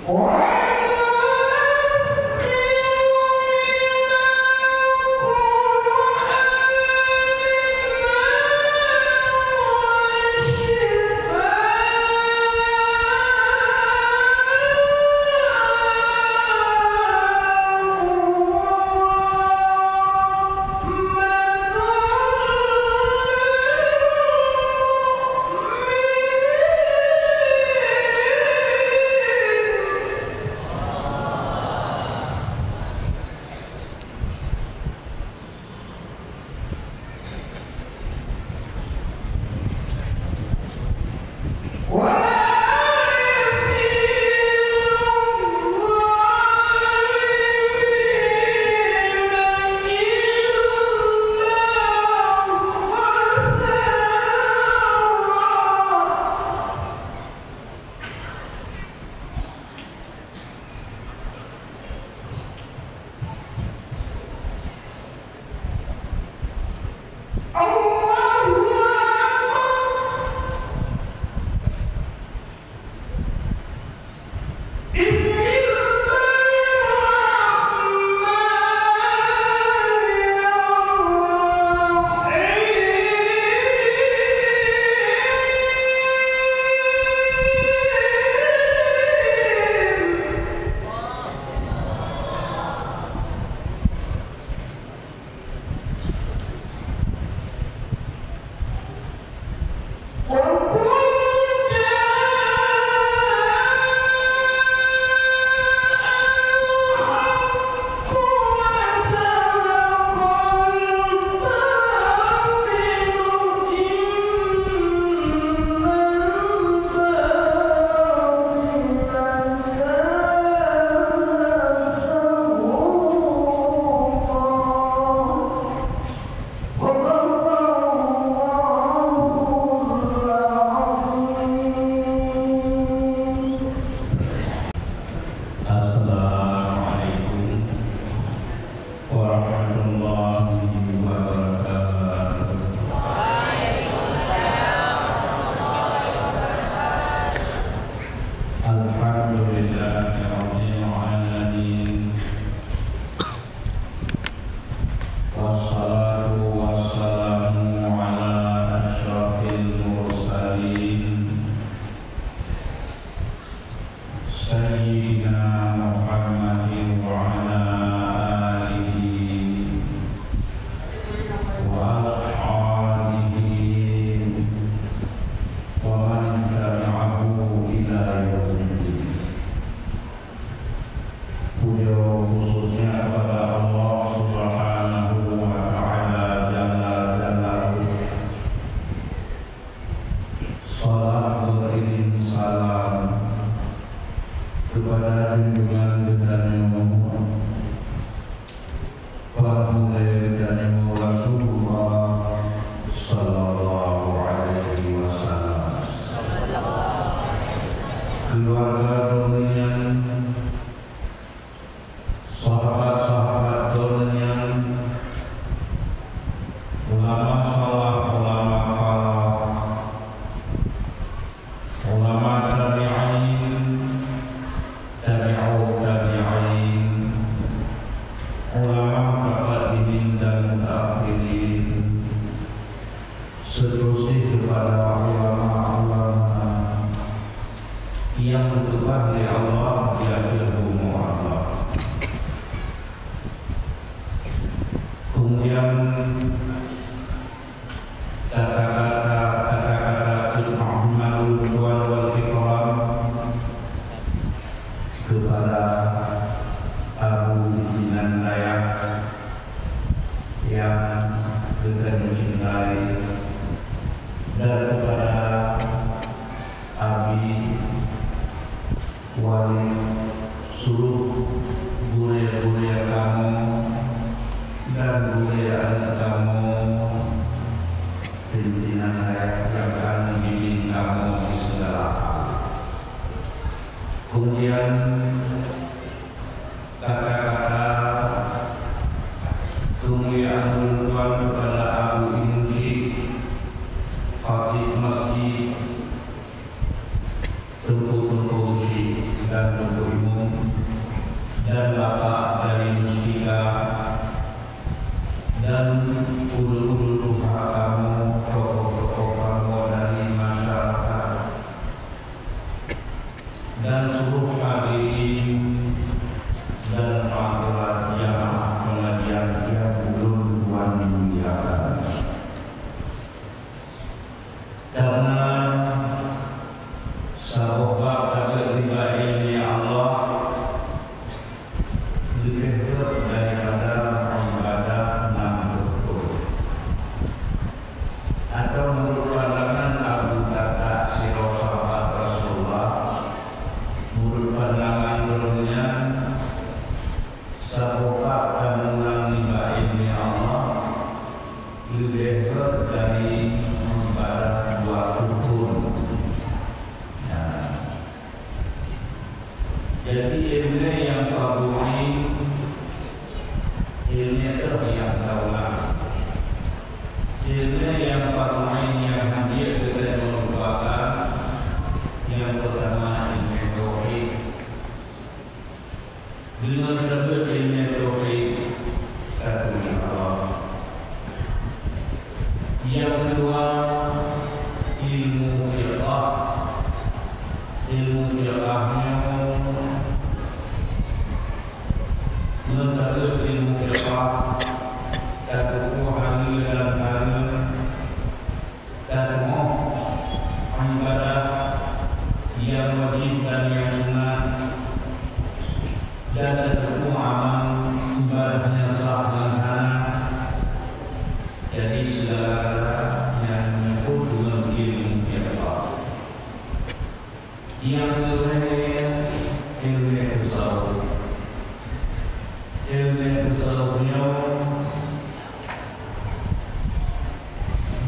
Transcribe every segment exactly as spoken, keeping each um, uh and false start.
Assalamualaikum warahmatullahi wabarakatuh. Alhamdulillahirabbil alamin. Wassalatu wassalamu ala asyrafil mursalin, Sayyidina Muhammadin wa ala alihi wa ashabihi wa man tabi'ahu ila yaumiddin. Pujoe khususnya kepada Allah Subhanahu wa Ta'ala Jalla Jalaluhu. Salam beriring salam kepada junjungan geutanyoe, Pangulèe geutanyoe Rasulullah sallallahu alaihi wasallam. Keluarga droeneuh nyan, sahabat-sahabat droeneuh nyan, ulama salaf, ulama khalaf, ulama tabi'in, tabi'ut tabi'in, ulama mutaqaddimin dan mutaakhirin, seterusnya kepada ulama-ulama yang dikeubah lé Allah di ateueh bumoe Allah. Kemudian, kata-kata, kata-kata kemakmuran ulôn tuan wal ikram kepada Abu Pimpinan Dayah yang geutanyoe cintai dan kepada Abi Walid, seluruh gurèe-gurèe kamoe dan gurèe aneuk kamoe, pimpinan dayah nyang ka neubimbéng kamoe di segala hal. Kemudian, kata-kata keumuliaan ulôn tuan kepada Abu Imum Syik, Khatib Masjid, Teungku-teungku Syik dan Teungku Imum Dan seluruh hadirin dan hadirat jamaah pengajian yang ulôn tuan muliakan. Karena saboh bak ka geuet nibak iéleumé Allah leubeh gét daripada ibadat nyang beutôi. Atau meunurot pandangan Abu Darda sidroe sahabat Rasulullah, meunurot pandangan droeneuh nyan, saboh bak tamulang nibak iéleumé Allah leubeh gét dari ibadat dua rukun. Nah, jadi iéleumé nyang fardhu ain, iéleumé teuh nyang taulang. Iéleumé nyang fardhu ain nyang hana jeuet geutanyoe lupakan, nyang peutama iéleumé tauhid. Deungon teubiet iéleumé tauhid, taturi Allah. Nyang keudua, iéleumé fiqah. Iéleumé fiqah nyoe, ngon teubiet iéleumé fiqah, tateupeue haleue dan hareuem, tateupeue ibadat nyang wajéb dan nyang sunat, dan tateupeue amal ibadat nyang sah dan hana. Jadi, segala-galanya nyan menyangkut deungon iéleumé fiqah. Nyang keulhèe, iéleumé tasawuf. Iéleumé tasawuf nyoe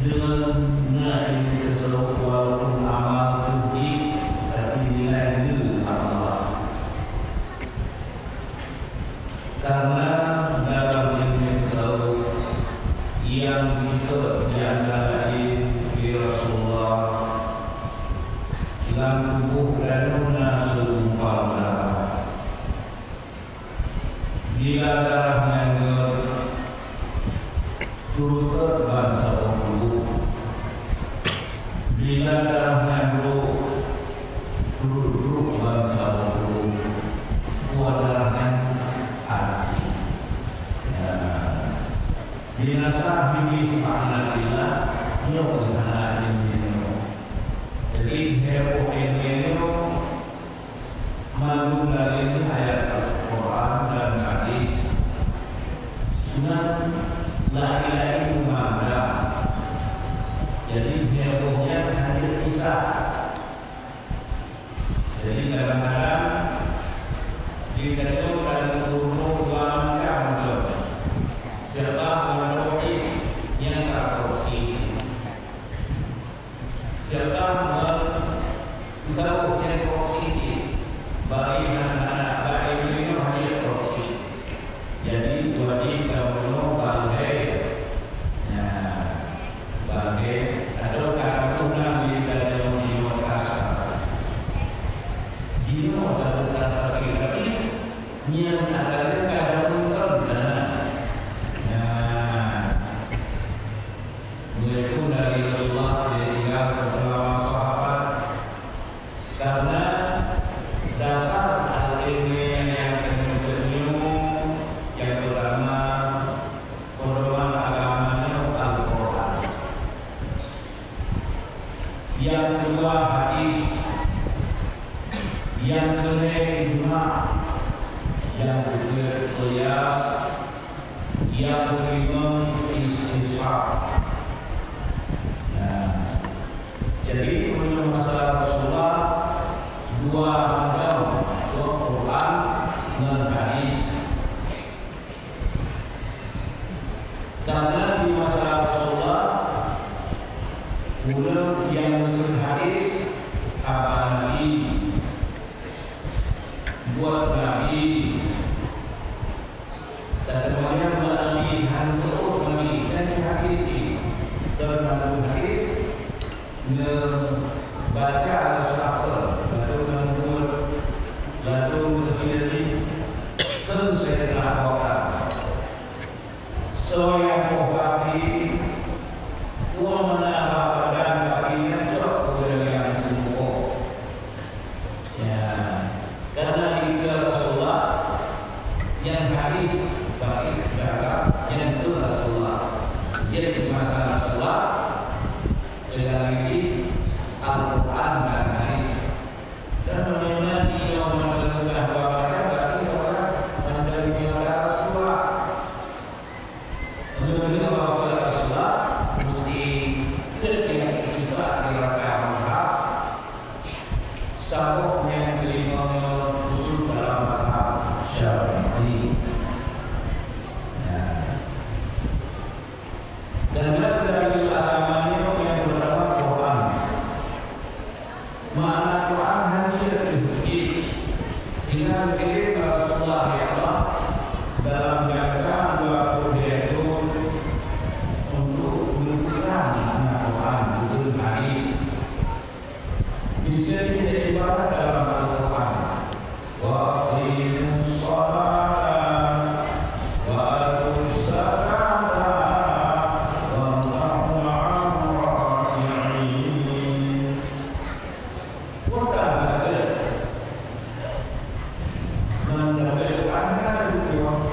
deungon na iéleumé tasawuf, walaupun amal teuh jih, tapi nilai neu Allah. Karena dalam iéleumé tasawuf nyang jiteubiet di antara laén lé Rasulullah, lam tuboh geutanyoe na seugumpang darah. Bila darah nyan gét, turot bansaboh tuboh. Bila darah nyan brok, turot-turot bansaboh tuboh. Peue darah nyan? Até. Nah, binasa bihi subhanakallah, nyoe keuhana iéleumé nyoe. Jadi, heboh iéleumé nyoe, mandum dalil ayat Al-Quran dan hadis. Nyan laén-laén meumandang. Jadi, heboh nyan hana jeuet kisah. Jadi, kadang-kadang di dalam ureueng dua macam tu. Fiqah ngon tauhid nyang ka korupsi. Fiqah ngon tasawuf nyang korupsi. Bagi anak-anak, bagi iéleumé nyoe hana korupsi. Jadi, wajéb kamoe nyoe banggai. Nah, banggai atau ka kamoe nang di dalam nyoe kasar. Jinoe ka kasar, tapi nyang ada ka kamoe nonton, nah. Nah, mulai pun dari Rasulullah, dari tinggal bersama sahabat, Karena dasar iéleumé nyang keuneuk teunyueng nyang peurtama, pedoman agama nyoe Al-Qur'an. Nyang keudua hadis, nyang keulhèe ijma, nyang keupeuet qiyas, nyang keulimong istishab. Nah, jadi, meunyoe masa Rasulullah dua ragam, Quran ngon hadis. Karena di masa Rasulullah, ulama nyang meunurot hadis, haba Nabi, buet Nabi, dan kemudian buet Nabi, han seuôt Nabi, dan hadis jih. Dan mandum hadis neubaca lé sahabat, lalu neubuet, lalu neusirat keu Saidina Abu Bakar. Soe nyang poh kaki, peue makna bak badan kaki nyan cok ureueng nyang seumeubeuet. Ya, Yang kelima, usul dalam mazhab Syafi'i. Ya. Dengan dalil agama nyoe nyang bernama Quran. Makna Quran hanya teuhkik. Dengan kirim Rasulullah, ya Allah, dalam jangka dua puluh lhèe thôn untuk menentukan makna Quran, beutôi hadis. Bisa jadi ibarat dalam Al-Quran. Wa aqimus salata wa atuz zakata warka'u ma'ar raki'in. Bukan saja menjaga Quran dan hukum.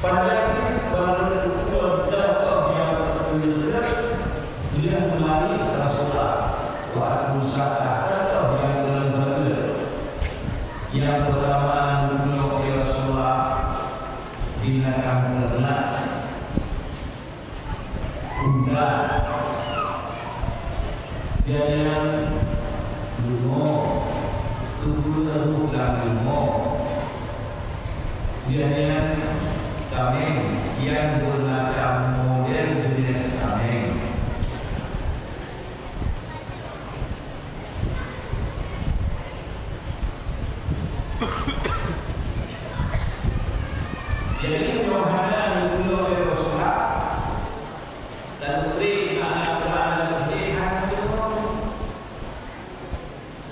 Padahai baru hukum contoh yang terdekat, dia melalui Rasulullah. Wa atuz zakata, contoh yang dalam saga. Yang pertama, dunia Rasulullah binatang ternak. Unta. Nyan leumo, tubuh lam leumo. Nyan kaméng, nyang bermacam model jenis kaméng. Jadi, meunyoe hana neupeurunoe lé Rasulullah, dan neubri aneuk Quran dan neubri hana neupeurunoe.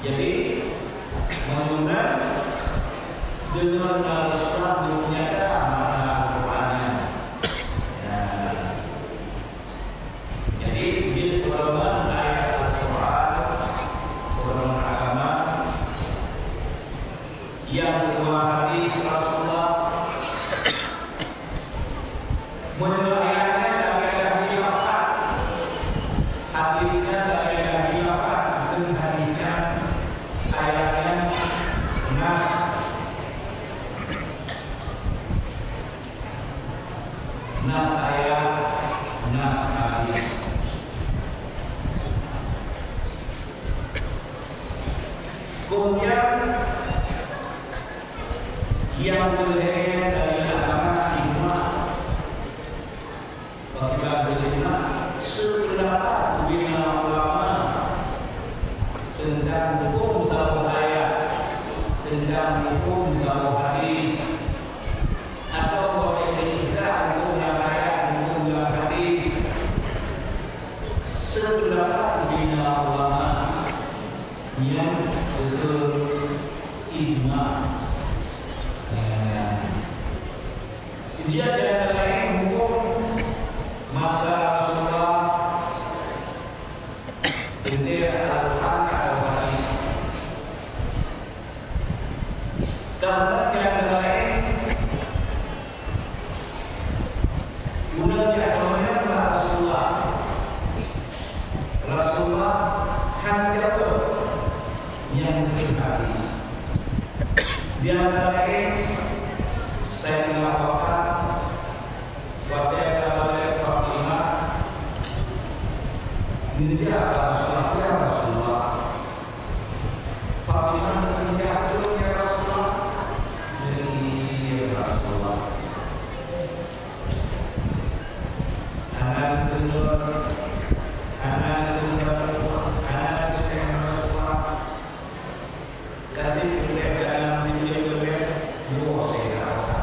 Jadi, meunyoe na deungon Rasulullah neunyata makna Al-Quran nyan. Ya. Jadi, jeuet ureueng ayat Al-Quran, ureueng agama, nyang dua hadis Rasulullah. Meunyoe ayat nyan lagèe Nabi lafaz, hadis nyan lagèe Nabi lafaz, dan hadis nyan ayat nyan nas. Nas ayat, nas hadis. Kemudian, nyang keulhèe dari agama ijma. Bagaimana ijma? Sependapat bina ulama tentang hukum saboh ayat, tentang hukum saboh hadis. Atau boleh diistilah hukum lam ayat, hukum lam hadis. Sependapat bina ulama nyang beutôi ijma. Eh, jadi antara lain hukum masa Rasulullah teuntèe Al-Quran atau hadis. Karena nyang laén, guna nyang laén Rasulullah. Rasulullah hana jaweueb nyang hadis. Di antara laén, Saidina Abu Bakar, watèe ka balek Fatimah, geujak bak Rasulullah, "Ya Rasulullah, Fatimah meuninggai, ya Rasulullah." "Ya Rasulullah." Hana geuteumé, hana geuteumé, hana geuteumé Rasulullah. Kasih geupeugah dalam video geupeugah, dua saya dapat.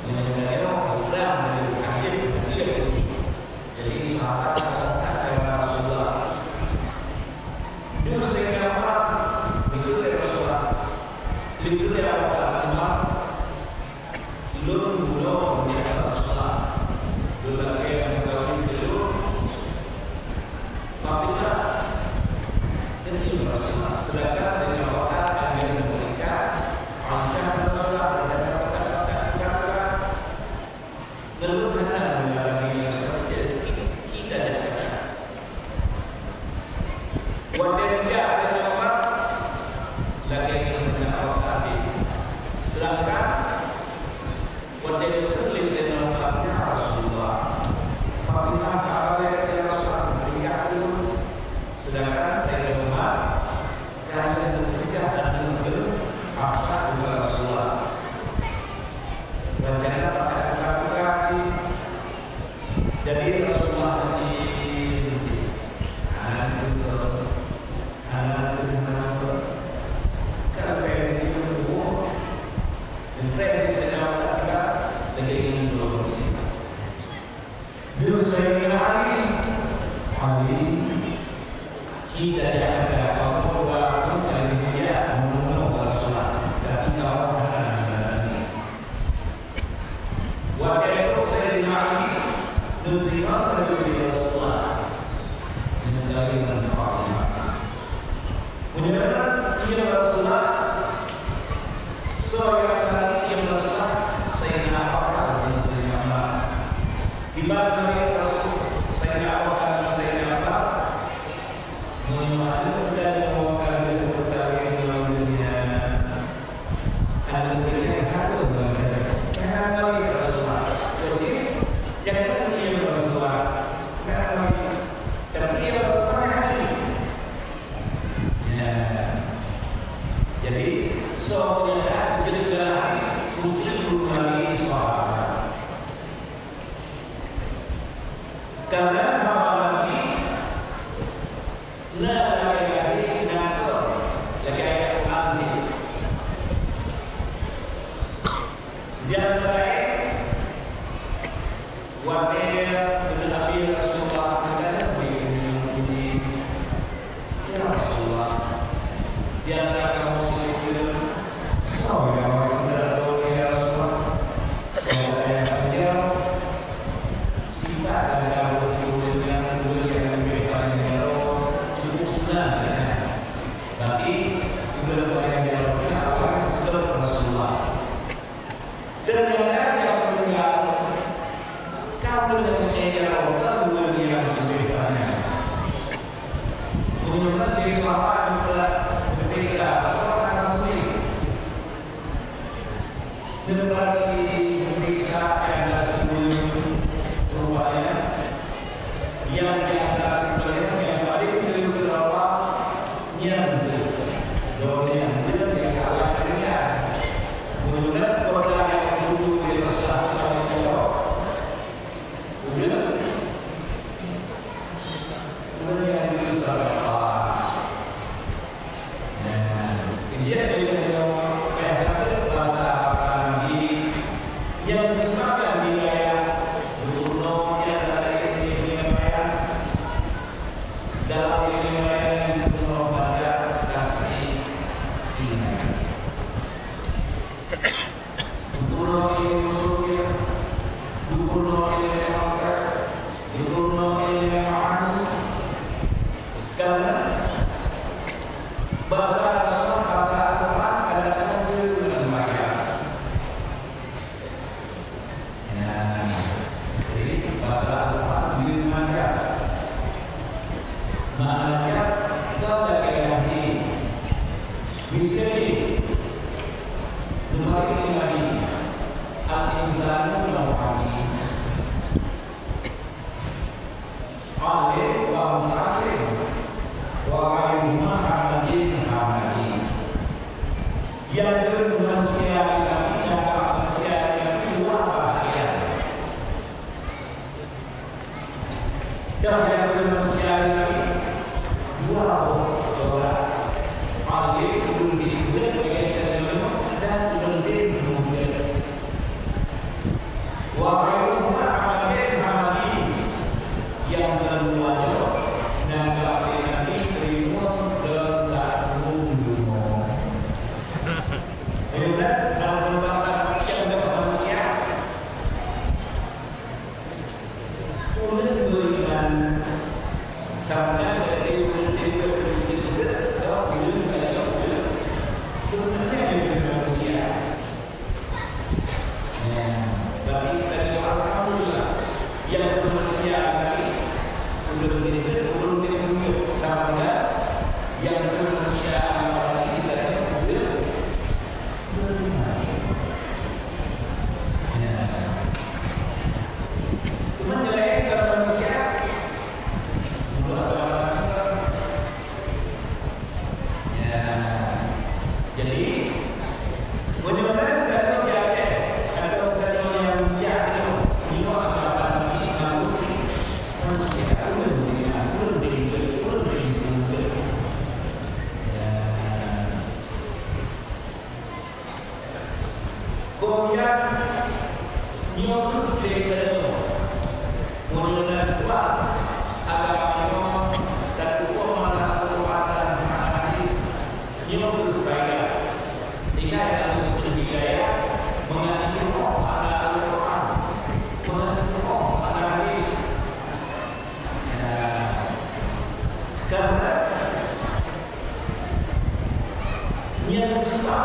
Meunyoe geupeugah, ulang dari kasih geupeugah. Jadi, sahabat mengatakan kepada Rasulullah, "Dua saya dapat, begitu ya Rasulullah." Begitu ya Rasulullah. Lôn bunoe meuninggai Rasulullah. Lôn lakèe meukawen keu lôn. Fatimah, keuneuk Rasulullah. Sedangkan Saidina Abu Bakar hana meuninggai, Aisyah dan Rasulullah, dan Abu Bakar, dan Abu Bakar. Lôn hana meuninggai Rasulullah, jadi kita, kita. Watèe geujak Saidina Umar, lagèe nyan Saidina Umar. Sedangkan watèe geukheun lé Saidina Umar, "Ya Rasulullah, Fatimah ka balek, ya Rasulullah, bri keu lôn." Sedangkan Saidina Umar ka lheueh meukeuh dan Nyang tadi nyang Rasulullah, Sayyidina Abu Bakar dan Sayyidina Umar. Di bawah Rasul, Sayyidina Abu Bakar dan Sayyidina Umar, meunyoe aneuk muda nyang Abu Bakar itu berkahwin ngon dunia, aneuk muda nyan hareuem ngon dunia. Nyang hana lagèe Rasulullah. Jadi, nyang hana lagèe Rasulullah. Hana lagèe. Tapi ya Rasulullah hana lagèe. Ya. Jadi, soe nyang ka geujeuet segala hadis, Muslim Bukhari, sahabat. Karena haba Nabi na lagèe-lagèe nakeuh, lagèe ayat Quran jih. Di antara laén, watèe geuteunabi Rasulullah, "Hana bri keu nyang muslim, ya Rasulullah." Di antara kaum muslimin, "Soe nyang masih muda lom, ya Rasulullah?" Saudara yang mulia, sifat dan kaum muslimin yang mulia, yang lebih paling jauh, cukup senang, ya. Tapi, sudah paling jauhnya awal sebelum Rasulullah. Ternyata nyang meuninggai, ka meuninggai nyan ka dua buleuen nyang leubeh banyak. Meunyoe di sahabat geupeuriksa, sahabat muslim. Teubagi geupeuriksa nyang ka sibuleuen, rupanya nyang di atas sibuleuen nyang paleng geuseulawa. Nyan kheueh donya jeuet nyang Allah berikan. Meunyoe kota nyang tuju di Rasulullah paléng jauh, udah, udah nyang di Rasulullah. Nah, dia dari bahasa-bahasa Nabi yang disebutkan di ayat gubernur yang ada di ayat dalam riwayat Ibnu Majah, Nasai, Tirmidzi. Gubernur ilmu sulukiah, gubernur ilmu mantiq, gubernur ilmu ma'ani. Karena bahasa Arab, bahasa Arab kadang-kadang dia dengan majas. Ya, jadi, bahasa Arab lima belas. Maknanya, kita lagi-lagi miskin. Kembali lagi, al-insanu nau'ani. Alim wa muta'allim, wa ghairuhuma hamadin hamadi. Nyang keu manusia nyang keu manusia nyang keu dua bahagian. Dan nyang keu manusia nyang keu dua boh corak. Alim, ulôn di buleuen, dan ulôn di seumudeueng. Wa ghairuhuma hamadin hamadi, nyang keudua nyoe, nyang ka lheueh Nabi teurimong keu takheun bumoe. Mudah-mudahan dalam pembahasan nyang ka manusia, ulôn beriman, sampai dari ulôn tiga puluh tiga, ulôn kaya ulôn, ulôn hanya dari manusia. Ya, tapi tadi alhamdulillah, nyang keu manusia tadi, ulôn teurimong, ulôn teurimong, sehingga nyang keu manusia tadi, tadi ulôn teurimong. Ya. Cuma laén keu manusia, ulôn agama Ya. Jadi, meunyoe tanyoe di Aceh, atawa tanyoe nyang jak nyoe, nyoe adalah manusia, manusia, ulôn di, ulôn di, ulôn di, ulôn di. Ya. Kemudian, nyoe kheueh lé tanyoe. Meunyoe na dua agama nyoe, tatu'oh mana Al-Qur'an dan mana hadis, nyoe kheueh faedah. Tinggai tanyoe keu hidayah, meungan tu'oh mana Al-Qur'an, meungan tu'oh mana hadis. Ya. Karena nyang keudua,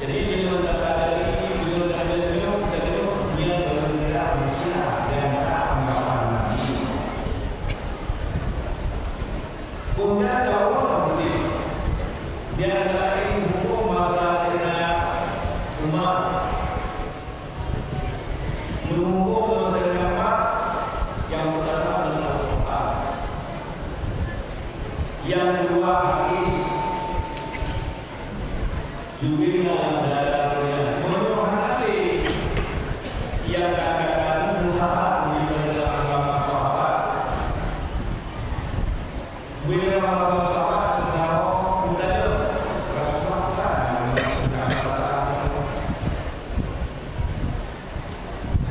Jadi, meunyoe tasadari, meunyoe tadeungoe, tadeungoe, nyan beureuti manusia nyang ka meulakukan Nabi. Keumudian, kawan Nabi, di antara laén huköm masa Saidina Umar, meuhuköm ngon Saidina Umar, nyang peurtama adalah Al-Qur'an, nyang keudua hadis, Jubin dalam jalan dunia. Meunyoe hana lé, ia akan datang musahat daripada agama sahabat. Bila agama sahabat, kita mau kita Rasulullah kan, agama sahabat.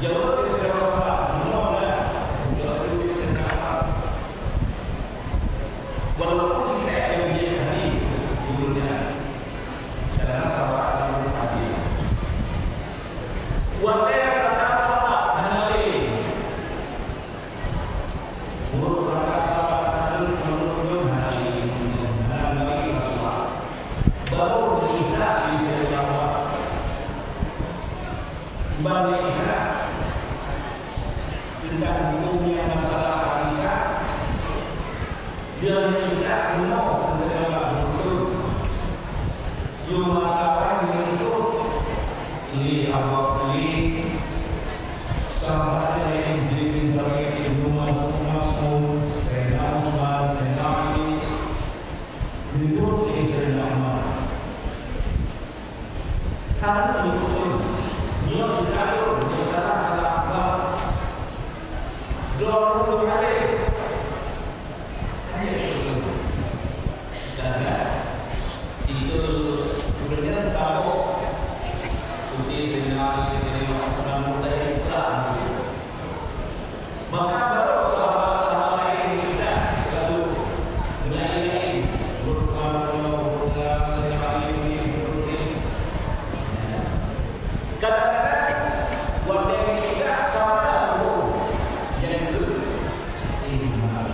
Jaweueb di sidroe sahabat, bunoe na. Jaweueb di sidroe sahabat. Walaupun singkat yang dia tadi, judulnya, karena sahabat yang tadi. Watèe kata sahabat hana lé. Ureueng kata sahabat hana lé, ureueng hana lé, hana lé Rasulullah. Baru melihat di sidroe sahabat. Ban meuikat teuntang huköm nyang masalah hadisah, dan meuikat bunoe keu saudara beutôi. Yôh masalah nyan itu, lé Abu Bakar, sahabat laén, Zaid bin Sabit, Ibnu Mas'ud, Sayyidina Utsman, Sayyidina Ali, Beutôi lé Saidina Umar. Hana beutôi. Nyoe teuka lôn, nyoe salah-salah bab. Droe lôn aléh. Hana beutôi. Dan, ya, itu ureueng nyan sabok. Seperti Saidina Ali, Saidina Utsman, dan itulah. Maka baru sahabat-sahabat laén kita selalu meulaén-laén, beureukat, beureukat, seunang ini, beureukat. Kadang-kadang, watèe kita sama, oh, jadi ijma.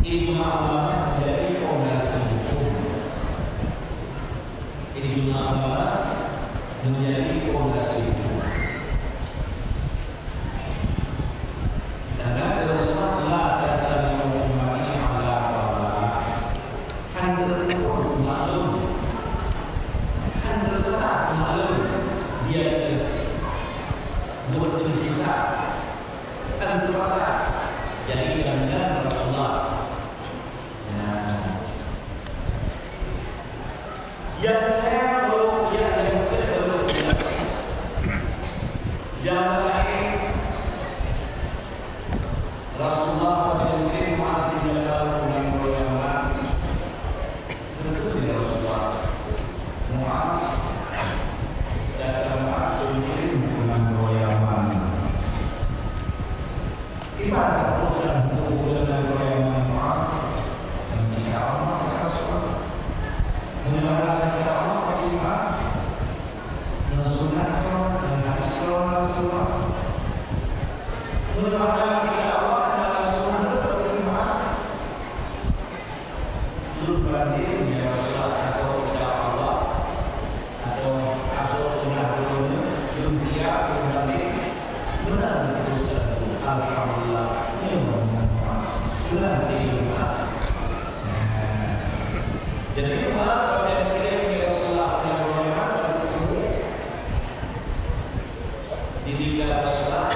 Ijma ulama menjadi pondasi hukum. Ijma ulama menjadi pondasi hukum. Dan Rasulullah la taftariqu ummati ala dhalalah. Hana teupeu umat lôn. Hana teupeu umat lôn. Dia tu. Buat tersisa. Hana teupeu. Jadi, dengan Rasulullah. Nah. Nyang keu lhèe, nyang keu lhèe, nyang laén, Rasulullah geukirim Muaz bin Jabal u nanggroe Yaman. Geukheun lé Rasulullah, "Muaz, gata Muaz lôn kirim u nanggroe Yaman." Iman urusan hubungan dengan Muaz dan kita Allah, ya Rasulullah. Mudah-mudahan kita Allah, Muaz. Ngon sunat, ngon hadis, ngon Rasulullah. Mudah-mudahan kita Allah, ngon sunat, Muaz. Lôn bandéng, ya Rasulullah, asoe kitab Allah, atau asoe sunah Ulôn, lôn piah, lôn bandéng, meunan lôn tuliskan. Alhamdulillah, nyoe meunan Muaz. Sunah di Muaz. Jadi, Muaz, pada akhirnya, ya Rasulullah, yang bermanfaat untuk kamu, didikan Rasulullah,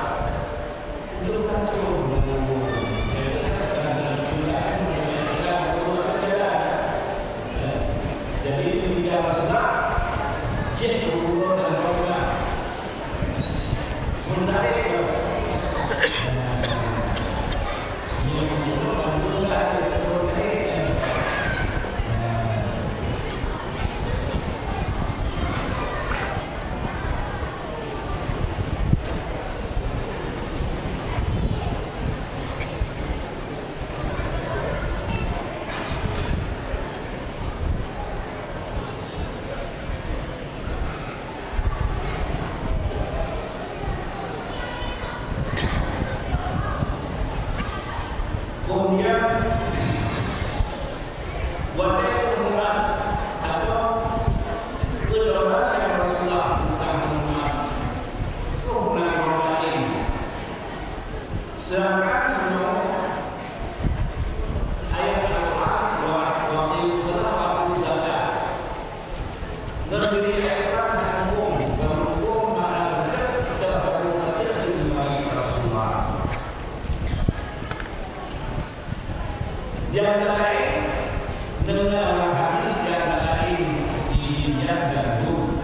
Deungoe hadis nyang laén di jih dan dum.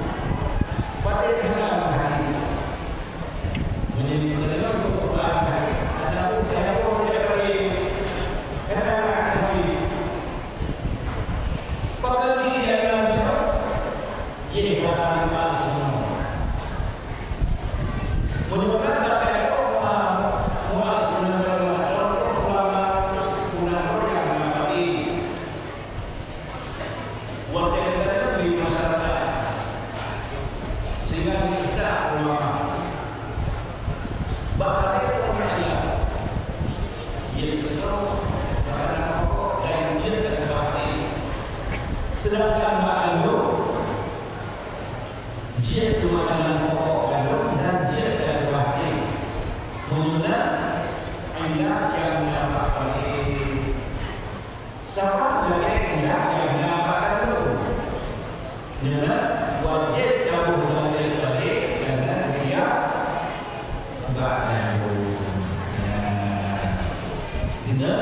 Patéh deungoe hadis. Meunyoe deungoe Quran hadis, ada pun saya pun tidak boleh. Kata hadis. Pekerti yang ada, ye pasal semua. Meunyoe na teuka muas, muas meunyoe na contoh ulama, ulama nyang na bagi. Watèe geutanyoe di masyarakat, sehingga kita ulama. Bahkan itu maknanya, ia betul, bahkan apa, dan ia terbakti. Sedangkan bak gandum, jeuet keu makanan pokok gandum dan jeuet keu bakti. Meunyoe na, ilah nyang na bak gandum. Sabab lagèe ilah nyang na bak gandum. Nyan wajéb taboh gandum balik dan geurias bak gandum. Nah, deungon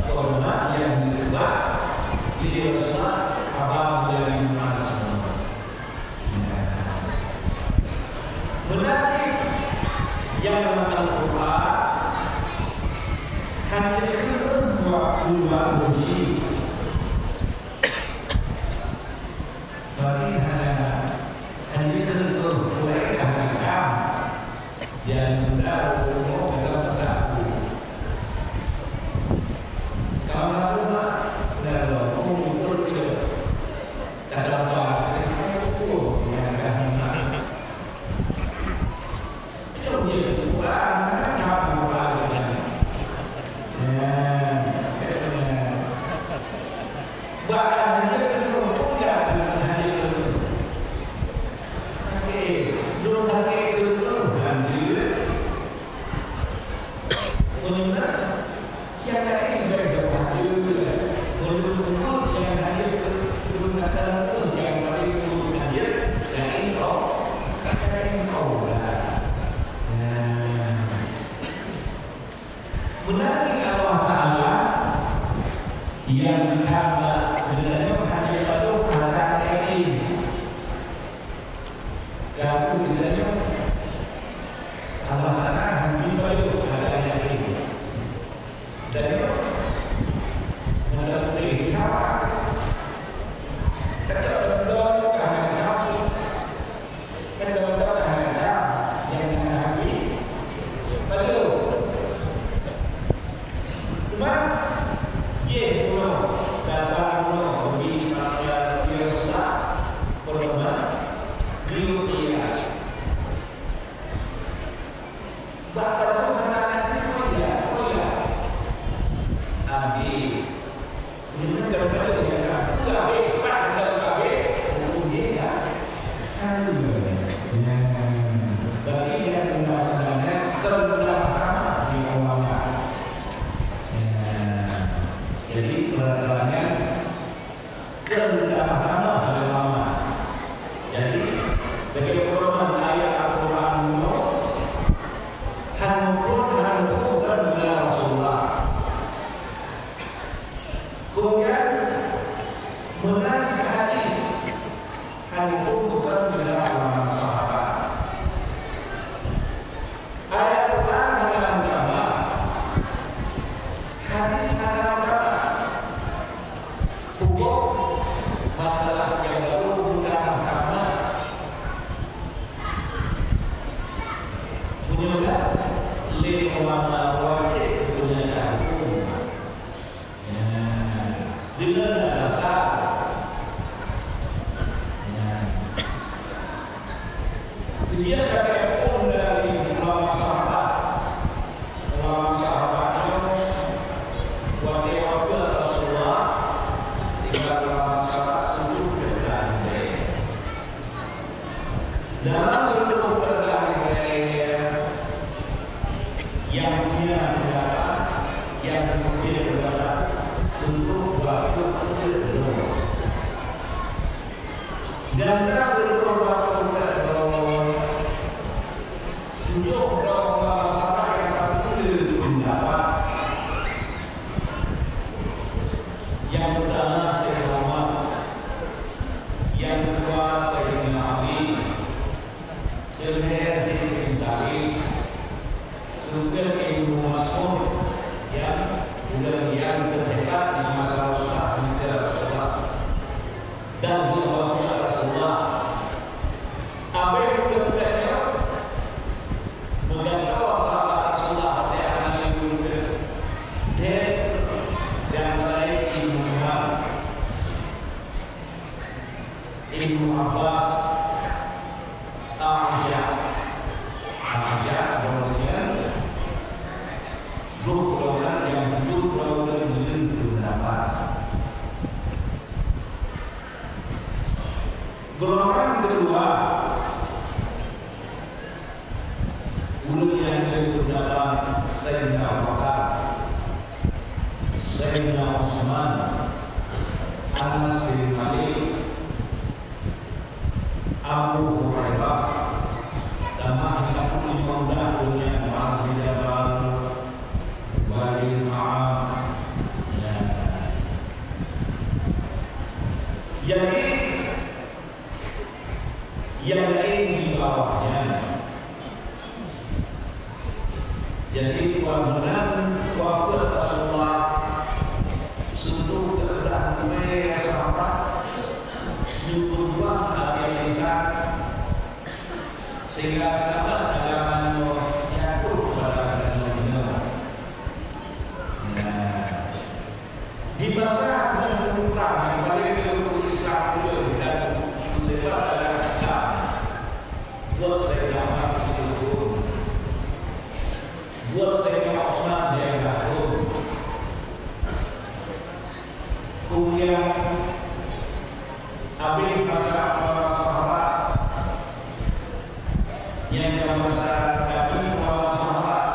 horeumat nyang geuba lé Rasulullah haba meulalu Muaz. Meunan cit nyang lam Al-Qur'an, hana keuneuk buat ulang uji. Bagi hana, hana keuneuk buat ulang uji. Nyang muda umur dalam masa aku. Kalau satu mak, dah dua, umur pun tiga. Kadang-kadang, oh, yang dah mak. Itu dia, kurang, kurang, kurang. Ya, ya. Bahkan hanya itu, bukan hanya itu. Sakit, belum sakit itu, lanjut. Meunyoe na, nyang laén bèk geupajoh. Meunyoe na nyang hadir keu ureueng ata langsông nyang paléng ureueng hadir, laén kau, laén kau lah. Nah. Meunan cit Allah Taala nyang kheun geutanyoe hana jipajoh hareuta yatim. Gaki geutanyoe Allah Taala hana jipajoh hareuta yatim. Geutanyoe meunan cit sahabat. Cakap teuntang keuhangan kamoe. Kan dalam doa hana nyang hana habéh. Lalu, cuma, jih bunoe, dasar bunoe, bagi manusia, bagi Rasulullah, pedoman, beliau ikhlas. Bahkan hana ada mulia, mulia. Habéh. Meunyoe ka peue nyang ka peue habéh, pat nyang ka habéh, huköm jih ka, ka lheueh. Nyan, berarti nyan undang-undang nyan keuneuk tamah di ulama. Nyan, jadi, peuraturan nyan keuneuk tamah di ulama. Jadi, bagaimana ayat Al-Quran nyoe, han muphom, han muphom bukan dari Rasulullah. Kemudian, meunang hadis, hana muphom bukan dari ulama sahabat. Ayat Quran hana agama, hadis hana agama. Huköm masalah nyang baru bukan agama. Meunyoe lé ulama wajéb punya huköm. Nyan, deungon dasar. Nyan. Kemudian kami pun dari ulama sahabat. Ulama sahabat nyoe, watèe wafeuet Rasulullah, tinggai ulama sahabat seuluruh dua belas. Dalam seuluruh dua belas, nyang punya pendapat, nyang punya pendapat, seuluruh dua puluh dua. Dan ka seuluruh dua puluh dua droe, tujoh droe ulama sahabat nyang ka peue pendapat. Nyang peutama Syekh Ibnu Abbas, Aisyah. Aisyah, kemudian dua golongan yang hidup dalam pendapat. Golongan kedua, ulun nyang keu dalam Sayyidina Abu Bakar, Sayyidina Utsman, Anas bin Malik, Abu Hurairah, dan nyang ka pun limong dah dunia Mu'adz bin Jabal, Ubay bin Ka'ab. Ya. Jadi, nyang laén di bawah nyan. Jadi, meunan wafeuet Rasulullah, seutu keudah meunan sahabat nyang beujuang até lisan, sehingga seulamat agama nyoe jatuh pada agama nyoe. Nah, Di masa nyang meunurang nyang paleng meunurang Islam ulôn dan meuseubab dalam Islam, buet Saidina Umar sibeuleubông, buet Saidina Utsman nyang gahom. Kemudian, abéh masa para sahabat, nyang ka masa Nabi, para sahabat,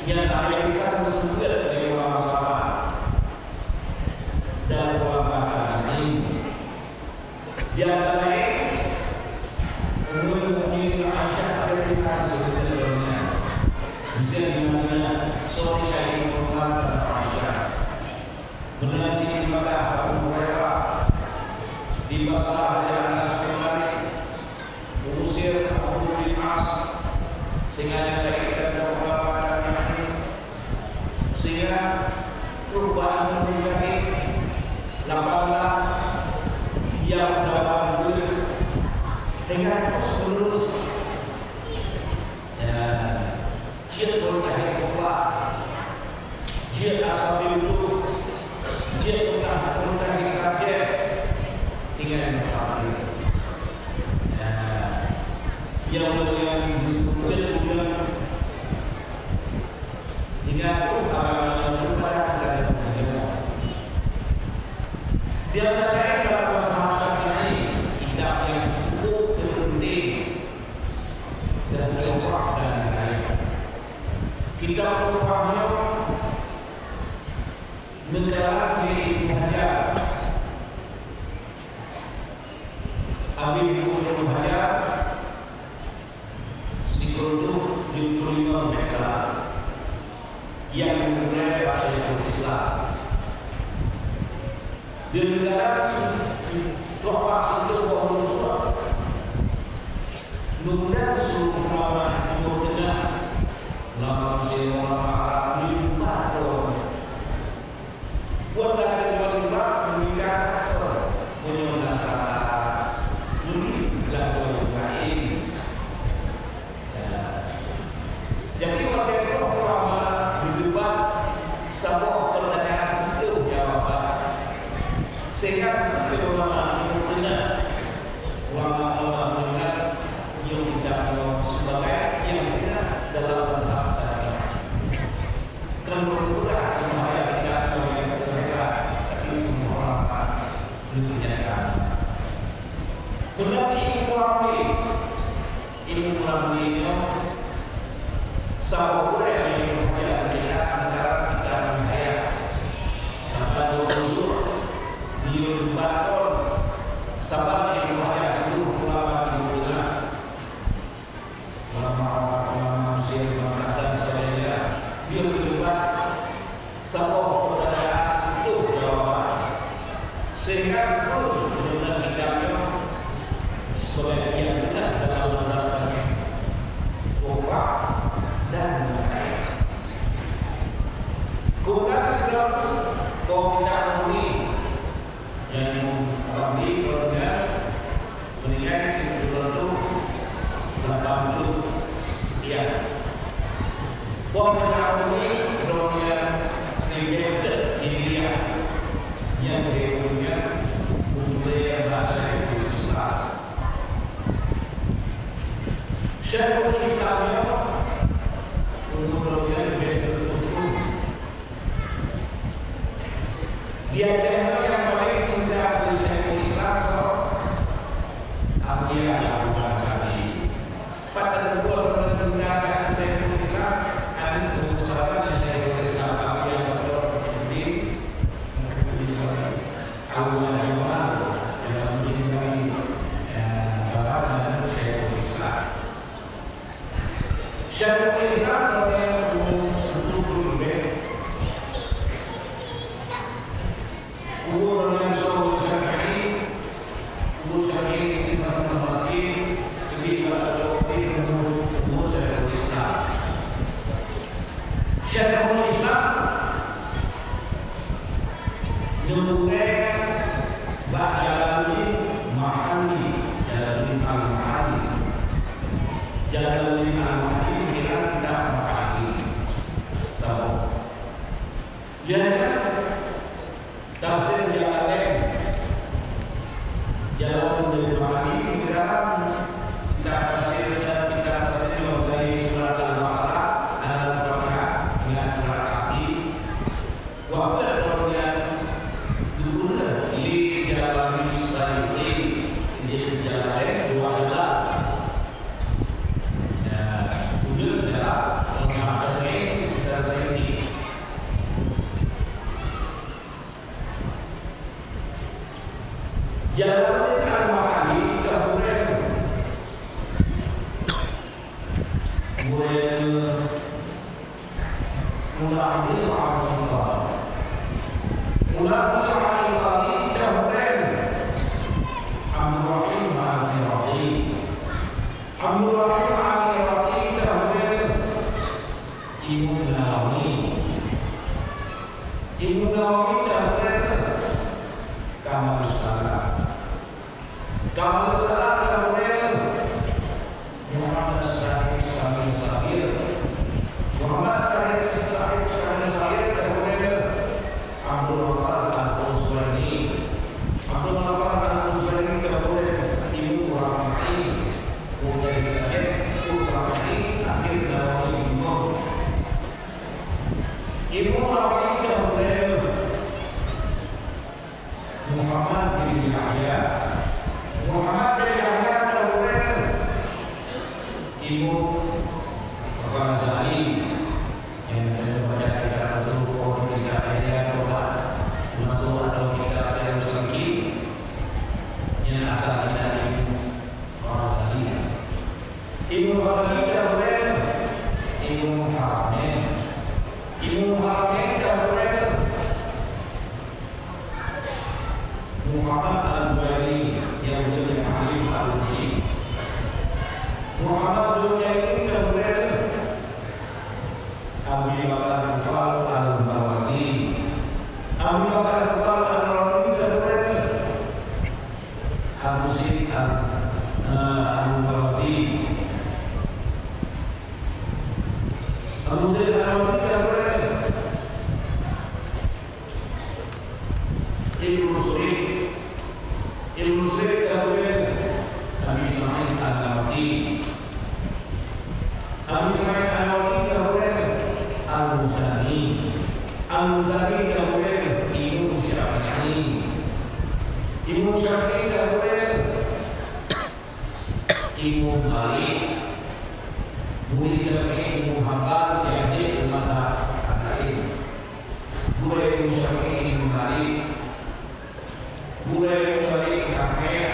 nyang Nabi Isa meuseubeuet lé para sahabat dan ulama tabi'in. Di antara laén, Ummul Mukminin Aisyah alaihi salam seubeuet lé nyan. Di sini namanya Sonia ibnu Umar dan Aisyah. Meunan cit ibadah Abu Hurairah, di masa Anas bin Malik, meusir Amr bin As, sehingga nyang laén dan beberapa tabi'in, sehingga trok bak Imam Mujahid, lapan lam, yang dalam bulan, dengan terus menerus. Ya. Jeuet beureukat hé kufa, jeuet asai pintoe, jeuet peugah beureukat hé kafé, tinggai meukaphé. Nah, nyang mulia disebutkan bulan, ingat tu, hal-hal nyang terlarang dari dunia. Di antara lain dalam bahasa Syafi'i, kitab yang cukup penting dan Tuhfah dan lain-lain. Kitab Tuhfah nyoe neukarang lé Ibnu Hajar. Abéh Ibnu Hajar, sikureueng jeuet keu imam biasa nyang meugulai bak Syekhul Islam. Di negara si, si, Tuhfah sikureueng boh surah. Mudah-mudahan seluruh ulama Timur Tengah, ulama Mesir, ulama Arab, meunyoe buka doa. Buat lagèe dua lima, meuningkat, meunyoe na salah, meuningkat doa yang lain. Ya. Jadi, watèe troh ulama meudebat saboh peurtanyaan siplôh jawaban, sehingga ulama Timur Tengah, ulama-ulama Tengah, nyang kita anggap sebagai yang benar dalam mazhab Syafi'i. Kan berulah bahaya kita anggap yang benar, tapi semua ulama demikian. Benar, Imam Rabi. Ilmu Rabbi nyoe saboh gurèe nyang meuhadab kita antara kita ngon ayah. Saban dua puluh, beliau debat kon saban nyang meuhadab seluruh ulama di dunia. Ulama, ulama Mesir, Baghdad dan sebagainya. Beliau debat Saboh peurtanyaan siplôh jawaban. Sehingga keu deungon kitab nyoe sebagai yang benar dalam mazhab Syafi'i. Qur'an dan Muqayyad. Qur'an segala tu, kau tidak muni. Nyang Imam Rabi, kalau dia meninggai seribu tujuh ratus lapan puluh sekian. Poh Rabi, kalau dia seribu Hijriah, yang dia punya, untuk dia bahasa Syekhul Islam nyoe, untuk kemudian besok hukum. Di Aceh nyoe nyang paling cinta keu Syekhul Islam soe? Abu Ya'la Al-Ghazali. Padahai bukan cinta keu Syekhul Islam, anu, sahabat Syekhul Islam Abu Ya'la Muhyiddin. Abu Ya'la Jamal, yang menjadi, eh, sahabat Syekhul Islam. Syekhul Islam pada umur sepuluh lebih. Umur dengan Imam Syafi'i, umur Syafi'i di Imam Masjid, lebih pada umur, umur Syekhul Islam. Syekhul Islam Jeuet bak Jalaluddin Mahalli, Jalaluddin Al-Mahalli. Jalaluddin Al-Mahalli hilang dak Mahalli. Saboh. Lihat kan? Tafsir Jalalain. Jalaluddin Mahalli hilang dak tafsir, dak tafsir dari surat Al-Baqarah, Al-Fatihah, dengan surat Kahfi. Waktu droeneuh geupeugah lé Jalalain Sayuti, di Jalalain dua jalan. Ya, udah jalan, Sayuti, Sayuti. Jalaluddin Al-Mahalli ka gurèe. Gurèe Mulazim Al-Qari. Mulazim Al-Qari ka gurèe Abdurrahim Al-Iraqi. Abdurrahim Al-Iraqi ka gurèe Imam Nawawi. Imam Nawawi ka gurèe Kamalus Salam. Kamalus Salam ka gurèe Muhammad Syarif Samin Saghir. Muhammad Syarif, Syarif Samin Saghir ka gurèe Abdul Ghaffar Al-Qazwini. Abdul Ghaffar Al-Qazwini ka gurèe Imam Rafi'i. Gurèe Imam Rafi'i, akhé Nawawi Imam. Imam Rafi'i ka gurèe Muhammad bin Yahya. Muhammad bin Yahya ka gurèe Imam Ghazali. Nyang teubaca kitab tasawuf, kitab Ihya, coba masuk atau kitab Sirajul Salikin. Nyang asal kitab Imam Ghazali. Imam Ghazali ka gurèe Imam Haramain. Imam Haramain ka gurèe Muhammad Al-Buwaini, nyang geujak alim Al-Bukhari. Muhammad Al-Buwaini ka gurèe Abi Bakar Kufal Al-Marwazi. Abi Bakar Kufal Al-Marwazi ka gurèe Abu Zaid Al, eh, Al-Marwazi. Abu Zaid Al-Marwazi ka gurèe Ibnu Suraid. Ibnu Suraid ka gurèe Abi Ismail An-Nawawi. Abi Ismail An-Nawawi ka gurèe Al-Muzani. Al-Muzani ka gurèe Imam Syafi'i. Imam Syafi'i ka gurèe Imam Malik. Murid Syafi'i Imam Hambal nyang jeuet keu mazhab laén. Gurèe Imam Syafi'i Imam Malik. Gurèe Imam Malik Nafi'.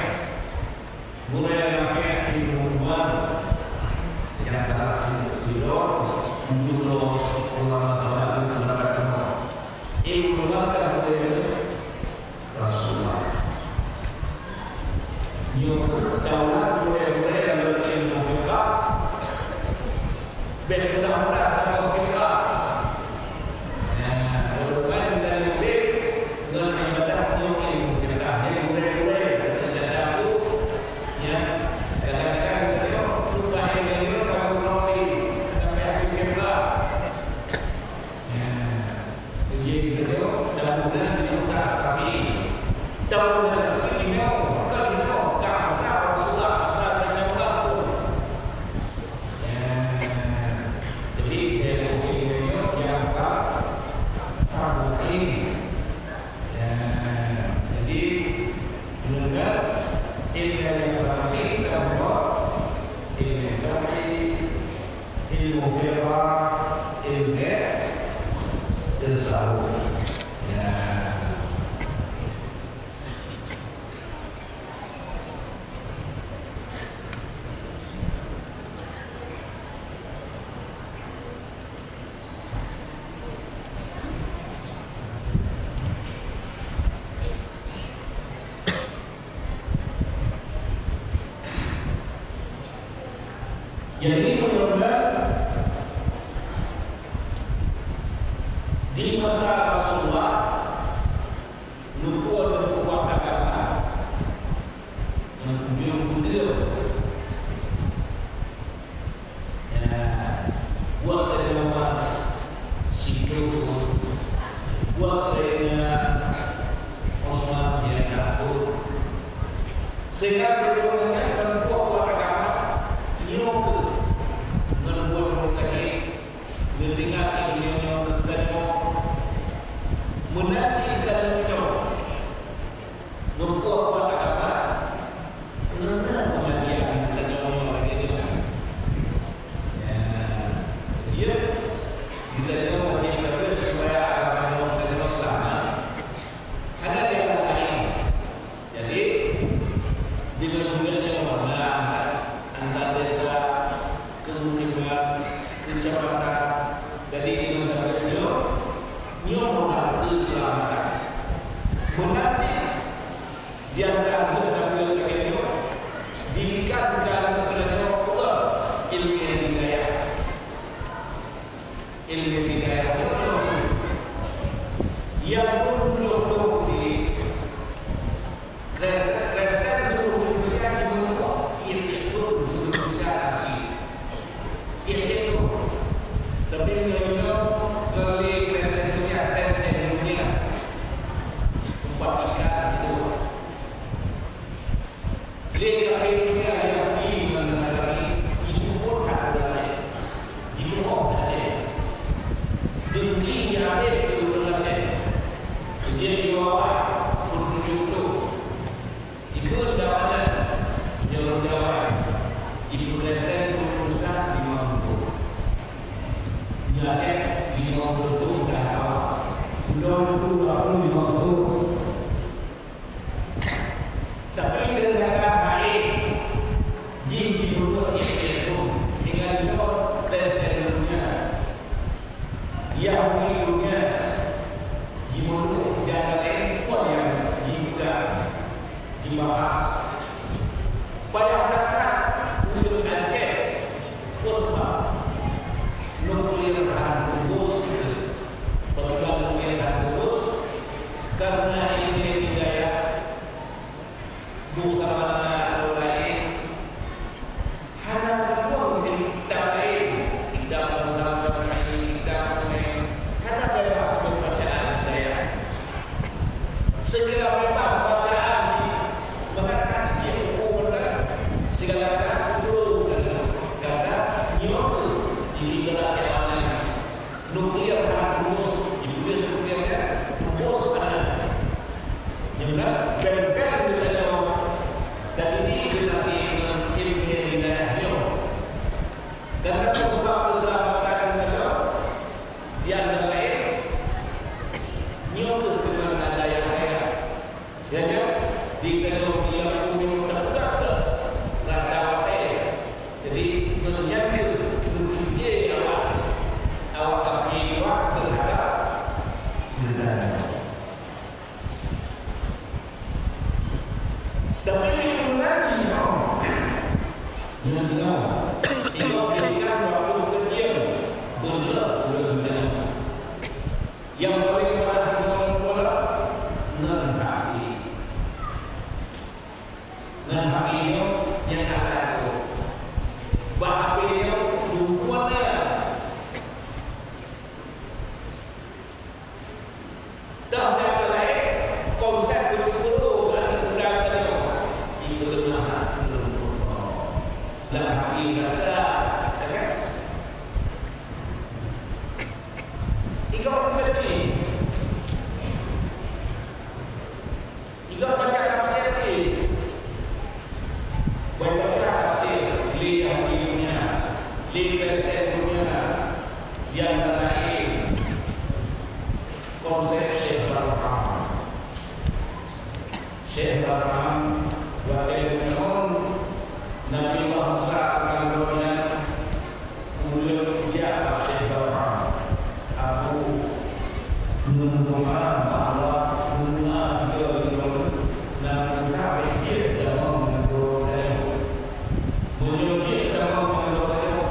Gurèe Nafi' Ibnu Umar. Nyang salah satu sidroe, tujoh droe ulama sahabat pendapat ulama. Ibnu Umar kan gurèe Rasulullah. Nyoe daulat gurèe-gurèe nyang ilmu fiqah. Bèk mudah-mudah takoh fiqah. Nah, ureueng laén dan udép ngon ibadah nyoe ilmu fiqah. Jadi gurèe-gurèe, gurèe jadah tu, ya, kadang-kadang kita tengok, tu bahaya dia, kalau promosi, sampai habis fiqah. Ya. Jadi, kita tengok, dan kemudian di utas kami. Tahu dan rezeki nyoe, bukan nyoe, ka masa Rasulullah, masa zaman Rasul. Jadi, meunyoe di masa Rasulullah, neupeu-neupeu agama, ngon ujong peudeueng. Ya, buat Saidina Umar sikrok, buat Saidina Utsman ya takot. Sehingga perjuangan nyan ngon buat-buat agama, nyoe keuh ngon buat-buat lagèe neudeungoe ilèe nyoe keuh, meunan cit ka neunyoe. Ngon buat-buat agama, ngon na pengajian geutanyoe lagèe nyoe. Ya, jadi geutanyoe wajéb tabeuet supaya agama geutanyoe selamat. Hana jalan laén. Jadi, deungon buet nyang warna antar, antar desa, keuhuriban, keucamatan. Jadi, deungon buet nyoe, nyoe meunan keuseulamatan. Meunan cit di antara buet lagèe nyoe, didikan keu aneuk geutanyoe ilmu hidayah. Ilmu hidayah nyoe nyang peureulèe di Kre-, Kristen seluruh Indonesia jimeunyoe, tiep-tiep thôn seluruh Indonesia aseue. Tiep-tiep thôn. Tapi meunyoe nyoe keu lé Kristen Indonesia, Kristen dunia, umpat ikan hidup. Lé kafé dunia Yahudi ngon Nasrani jituboh that ureueng Aceh, jituboh Aceh. Deungki jihabéh keu ureueng Aceh. Jeuet jiwoe peuet tujoh ploh. Jikheun dakwah nyan, nyoe dakwah. Jipeukristen seluruh Indonesia limong ploh. Nyan, eh, limong ploh thôn dah kawa. Ulôn su limong ploh. Tapi teunyata laén, jih jimeunyoe tiep-tiep thôn, tinggai nyoe Kristen dunia, Yahudi dunia, jimeunyoe nyang laén peue nyang jipeugah, jibahas. Payah that-that ureueng Aceh, peue sabab nuklir han teumbus, peue sabab nuklir han teumbus, karena ilmu hidayah. Dosa bana ureueng laén hana teutueng di kitab laén, kitab Musa Samai, kitab laén, hana bebas pembacaan dayah. Segala bebas bacaan, maka jih huköm benda, segala keras huköm benda. Karena nyoe di kitab laén. Nuklir han teumbus, jipeugah nuklir nyan teumbus hana. Nyang na beng-beng geutanyoe dan ini generasi ngon ilmu hidayah nyoe. Dan na peusabab keuseulamatan geutanyoe, di antara laén, nyoe keuh keunan dayah-dayah. Jadi, di dalam ilmu minum terdekat ke rata watèe. Jadi, meunyan keuh meusidé awak, awak kafé dua terhadap geutanyoe. Tapi, di keunong nyoe, nyoe, nyoe, nyoe berikan waktu keu jeuem beureuloh ulôn geutanyoe. Nyang paleng parah ngon pola ngon hati. Ngon hati nyoe nyang ka laku. Bak hati nyoe lumpuan ya. Dah nyang laén konsep beutôi aneuëk muda nyoe. Ipeuleumahan lumpuan. Lam hati gata, kan? Igoe meuci. Igoe baca tafsir ti. Boh baca tafsir lé Yahudi dunia, lé Kristen dunia, nyang laén konsep Syekh Barham. Syekh Barham, watèe geutreun Nabi Allah Musa lam gob nyan, ulôn jak bak Syekh Barham. Aku meundoa bak Allah, meundoa sigoe lôn, Nabi Musa bèk jeuet tamong ngon gob nyan. Meunyoe jeuet tamong ngon gob nyan,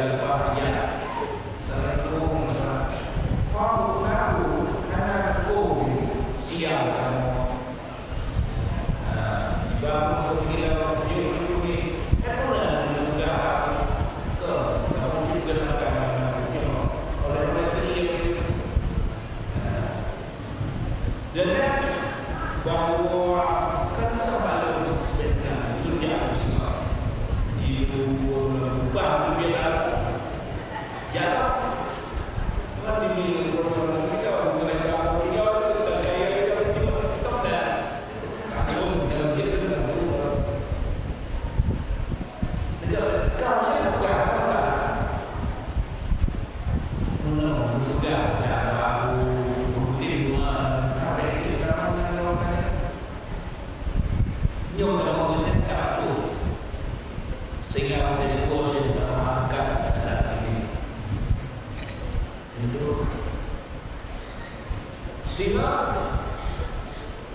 Lepas nyan, Assalamualaikum. Faqalu hana lakum siyam kamoe. Ah, ibarat sila jeuet ni, kan pernah menegah ke, kamu juga akan menegah oleh menteri yang, ah, dan bahwa kan sama ada sebenarnya kerja semua. Jilu, ubah duit lalu. Ya. Nyoe kamoe keuneuk tapeue, sehingga watèe geuboh seumeurah angkat keuadaan ini. Untuk sehingga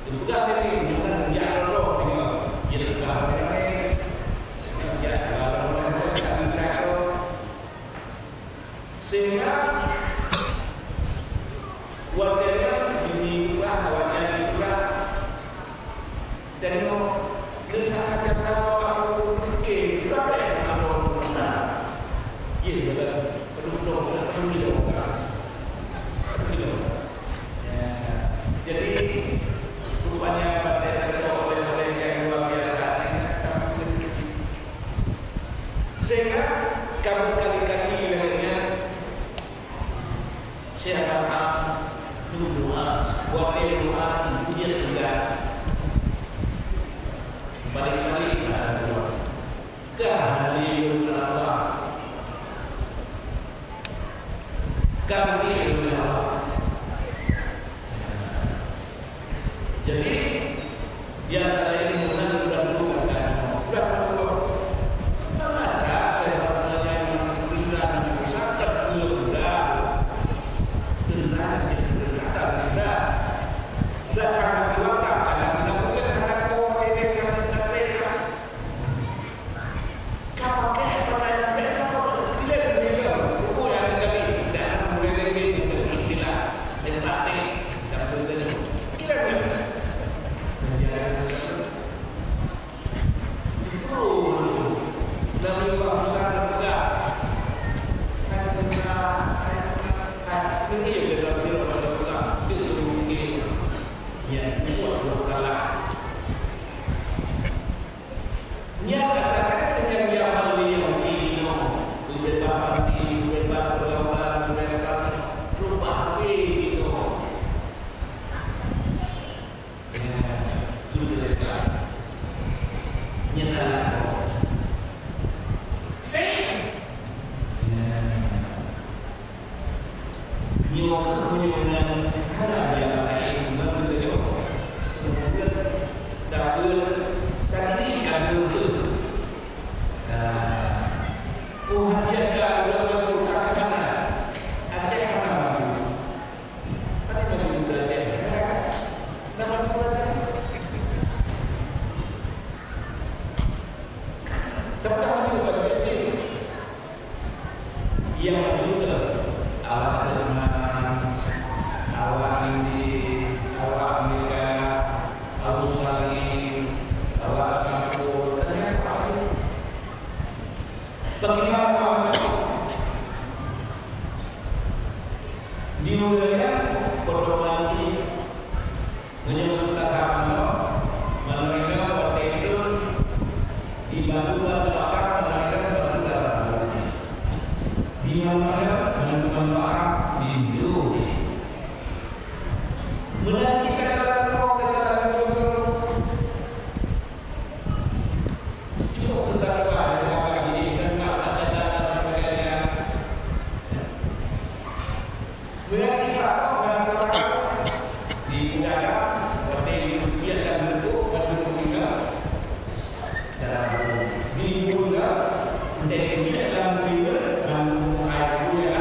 geupeugah tadi, jangan jak rot-rot sehingga jeuet ka ramé-ramé, jak rot-rot, jak rot-rot. Sehingga watèe nyan jeuet jipeugah, watèe nyan jipeugah, dan nyoe neutak jasa Allah, oke, berapa yang Allah minta? Yes, betul. Perlu dong, perlu dong. Perlu dong. Ya. Jadi, rupanya partai terkenal oleh-oleh yang luar biasa. Sehingga kami kali-kali lahirnya Syekh Abraham berdoa, buat doa, dia tidak balik-balik doa. Kah lé lôn Allah. Kah lé lôn Allah. Jadi, di antara ilmu nan udah dulu kata, udah dulu. Mengapa saya bertanya dengan Nabi Musa, kat dulu udah. Tentang yang kita kata, udah. Sudah kami keluarkan, kami lakukan, karena kau ini kan, kan, kan. Ka pakai permainan beda, tidak beda. Buku yang ada tadi, dan mulai lagi untuk istilah sempatik dan sebagainya. Tidak beda. Itu Nabi Allah Musa pegang. Kan kita, kan kita, kan ini yang kita suruh pada Rasulullah. Itu mungkin yang buat salah. Nyan adalah keunan nyang bali Yahudi inoe, beubeubaih pati, beubeubaih peugawai, beubeubaih rubah habéh inoe. Ya, beubeubaih. Nyan adalah. Ya. Nyoe keuh meunyoe nyan hana nyang laén ngon geutanyoe, seumeubeut tabeuet tadi ka deuh teuh. Nah, oh hadiah ka ureueng baru ka hana. Aceh hana maju. Hana maju Aceh. Hana maju Aceh. Tapi dah maju Aceh. Yang kedua, awak Jerman, awak Inggris, awak Amerika, Australia, awak Singapura, ternyata awak ini. Bagaimana awak di wilayah potongan ini? Meunyoe meusaha manoe, manoe nyoe watèe itu dibantu bak doakan, manoe nyoe bantu dalam doa. Di manoe nyoe bantu manfaat di dunia. Meunan kita dalam doa, kita dalam doa. Cukup kesabaran, doakan diri, dan doakan dan sebagainya. Meunyoe cit rakoh dan peurangkap di udara, watèe jeuet lam leumpuk, watèe jeuet tinggai dalam leumpuk. Di udara, watèe jeuet lam siweuet, lam leumpuk hai buya,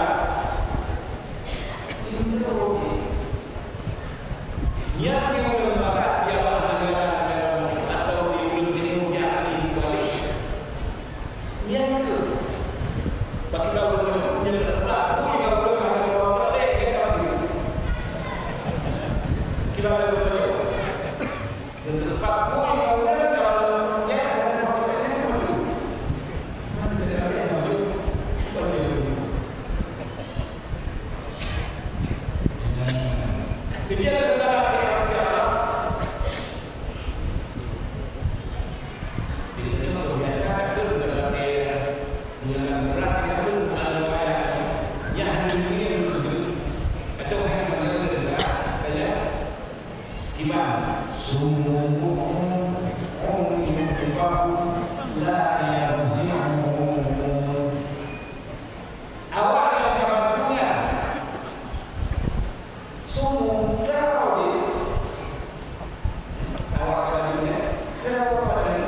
Kiban. Summun bukmun umyun fahum la yarji'un. Awak nyang ka mandum nyan summun, ka udeb. Awak ka mandum nyan, ka udeb.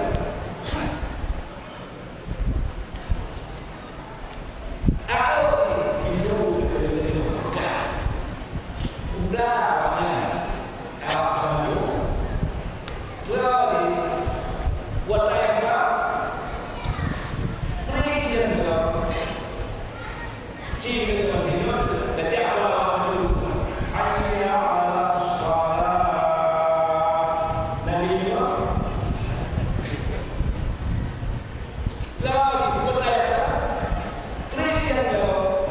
Laju, bukan ayat. Klik yang jawab.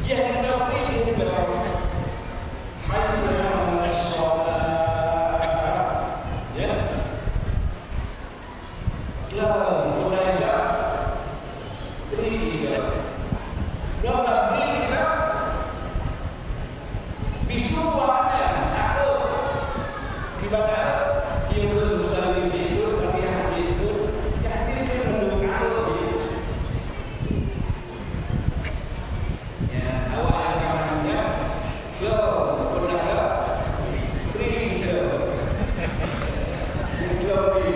Yang kena klik yang jawab. Hayya 'alas shalah. Ya. Laju, bukan ayat. Klik yang jawab. Nyoe ka klik yang jawab. Bisu awaknyan, takot. Ibarat, dia pun musalli itu, tapi hati itu, ya, dia pun mendoa itu. Ya, awak yang kawan juga, lo, pernah ke? Beri kita. Kita beri.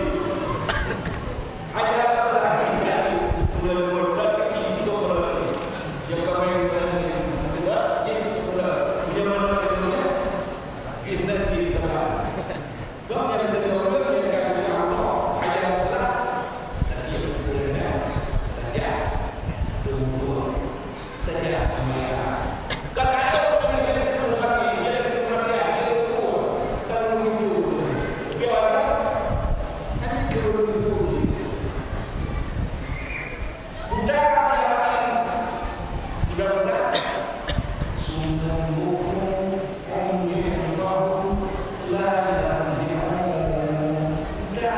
Buta, summun bukmun umyun fahum la yarji'un. Buta,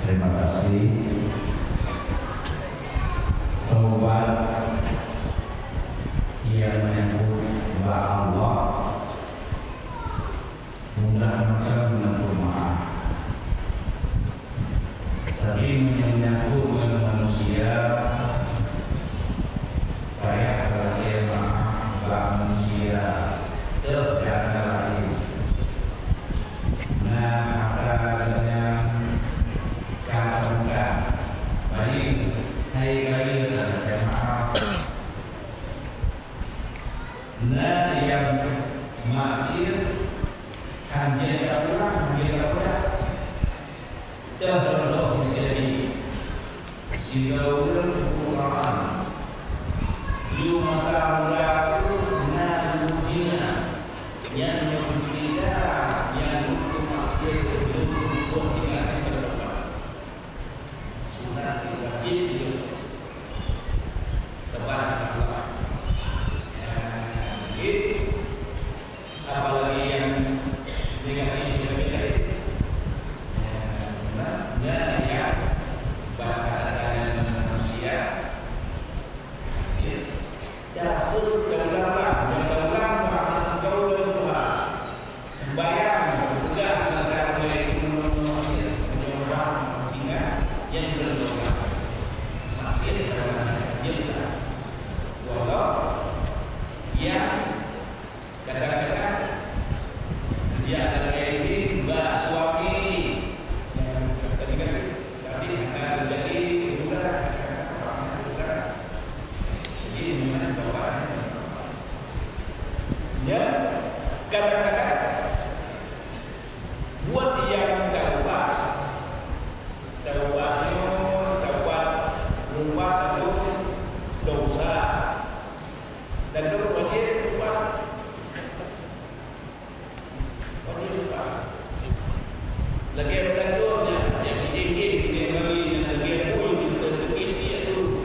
Terima kasih. Taubat yang menyangkut bak Allah mudah macam menuntut maaf. Tapi menyangkut dengan manusia, payah lagèe maaf bak manusia. Teuh cara laén. Nah, maka dengan kata-kata baik, hai baik, dan maaf. Nah, yang maksiat, hanya kita pulang, hanya kita pulang. Dah contoh misalnya, sidroe ureueng teupeu Quran. Di masa muda tu na ureueng zina. Nyan meunyoe cerita nyang huköm maksiat, huköm zina nyan teuka. Sunat wajib hidup. Tepat Allah. Ya, gitu. Apalagi yang negatif-negatif. Ya, nah, nah, ya. Bahkan ada yang manusia. Ya. Campur teulambat, teulambat, maka sidroe ureueng tuha. Bayang, peugah masa mulai ilmu maksiat, meunyoe singa, nyang keudua, maksiat kepada Allah. Walau, ya, kadang-kadang dia ada kaitan bak suami, yang tadi kan, tapi akan terjadi hubungan, hubungan. Jadi, hubungan bawaan. Ya, kadang-kadang buat yang taubat, taubat nyoe, taubat meuubat laju dosa. Dan nyoe wajéb taubat. Wajéb taubat. Lagèe beutôi nyan, nyang jijéh-jéh, jijéh bali, nyang lagèe bui, nyang teukeukeh, dia tu.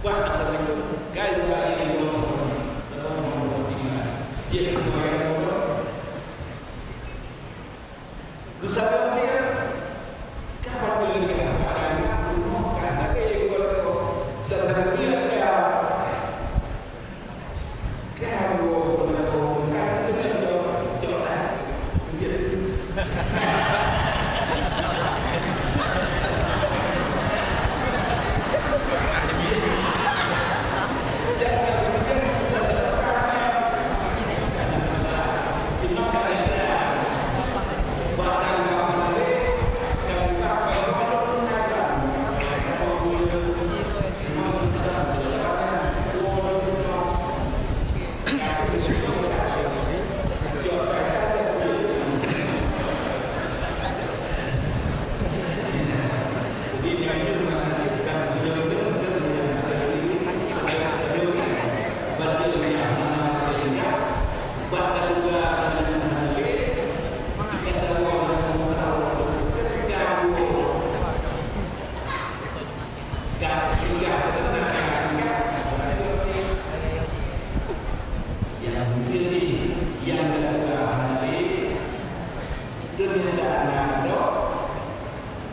Bah, assalamualaikum. Kai dua ini dua orang. Dia kembali. Geusaboh dia. Kapan boleh dia? Ada yang bunuh, kan? Ada yang bunuh. Sedang dia, dia. Nyang siti, nyang geupeugah Nabi, teunyata na dok,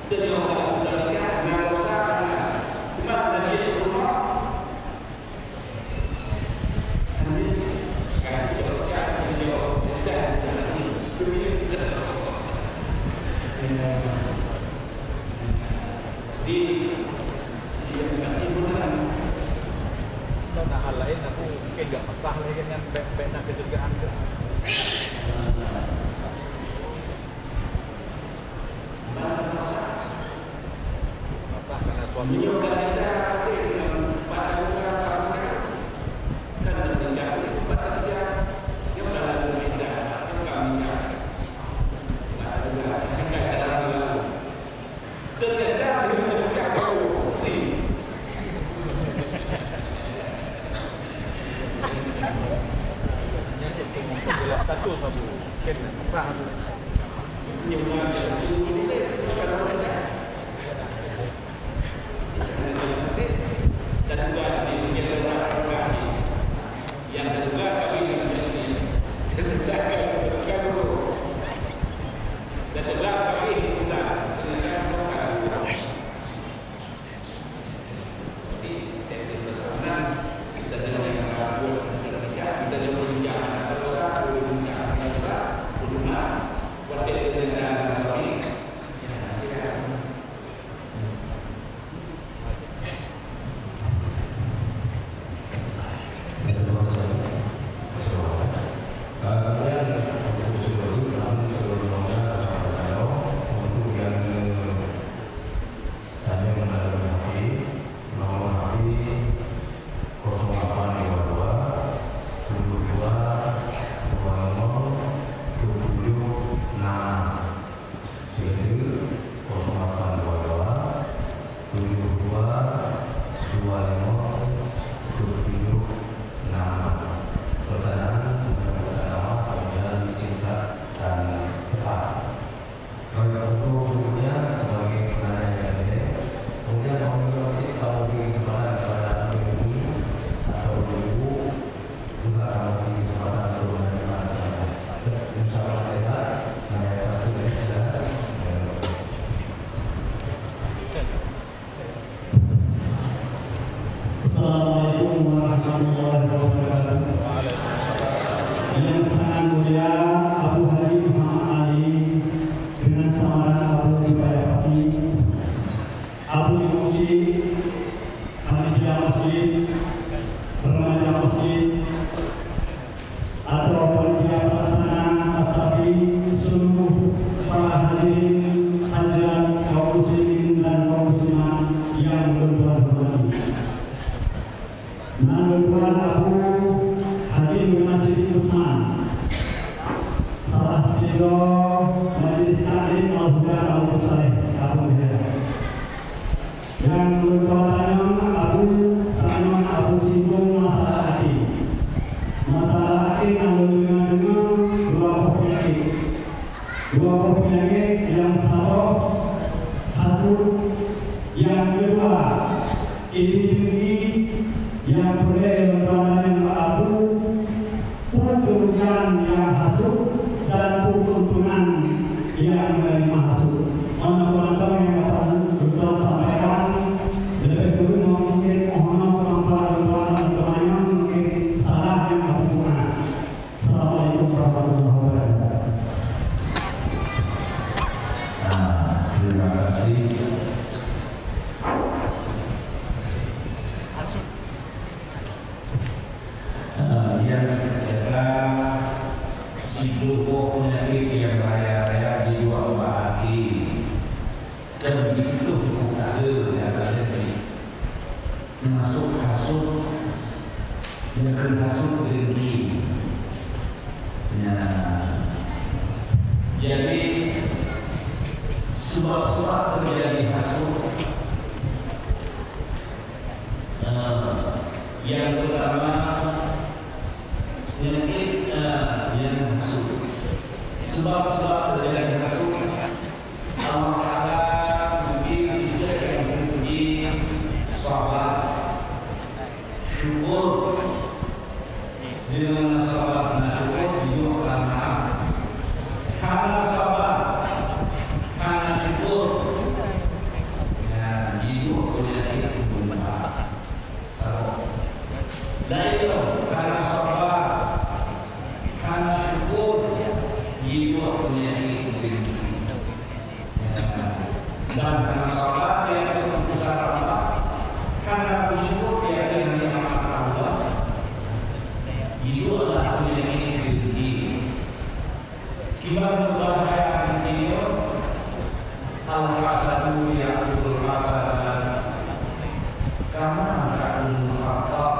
teunyata na dosa, teuma Nabi peurunoe. Di, di, di, Nah, hal laén aku mungkin gak pasah lagi kan, bèk, bèk na keucurigaan tu. Pasah karena suami. Jelas status aku. Kan sah aku. Dua boh peunyakét nyang saboh hasut, nyang keudua, ibi deungki nyang peureulée lôn tuan nyan bak Abu, peue keureubeuen nyang hasut dan peue keuntungan nyang meuneurimong hasut. Ngon peue mantong nyang dapat lôn tuan sampaikan, leubeh kureueng mungken oh noe keumanfaat lôn tuan dan teumanyong mungken salah nyang Abu peugah. Assalamualaikum warahmatullahi wabarakatuh. Ah, terima kasih. Ah, yang ketiga, sidroe boh peunyakét nyang raya-raya jiduek bak até. Dan di situ buku ada yang ada sih. Masuk hasut, ya, kena hasut dengki. Ya. Jadi, sebab-sebab terjadi hasut, eh, yang pertama, penyakit, eh, yang hasut. Sebab-sebab terjadi hasut, Allah Taala beri sifat yang terpuji, sabar, syukur. Dengan sabar dan syukur, hidup karena hana sabar, hana syukur, ya, hidup penyakit. Sabar. Lain lom, hana sabar, hana syukur, jiduek peunyakét dengki. Dan hana sabar, dia keputusan Allah, hana bersyukur, dia nikmat Allah, jidueklah peunyakét dengki. Kiban bahaya dengki nyoe, al-hasadu ya'kulul hasada, kama ta'kulul hatab.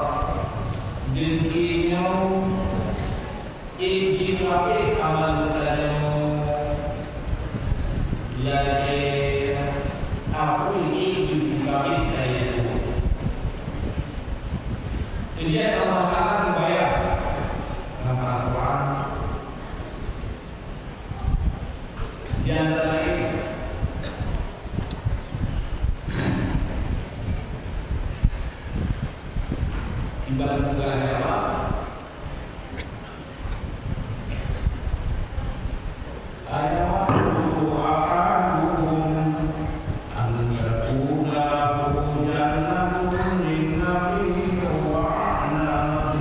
Dengki nyoe ék jipabéh amal geutanyoe, lagée apui ék jipabéh kayée tuha. Kemudian Allah Taala membayar dalam Al-Quran. Di antara lain, ibarat bukan apa? Ayat ahadukum أن تكون له جنة من نخيل وأعناب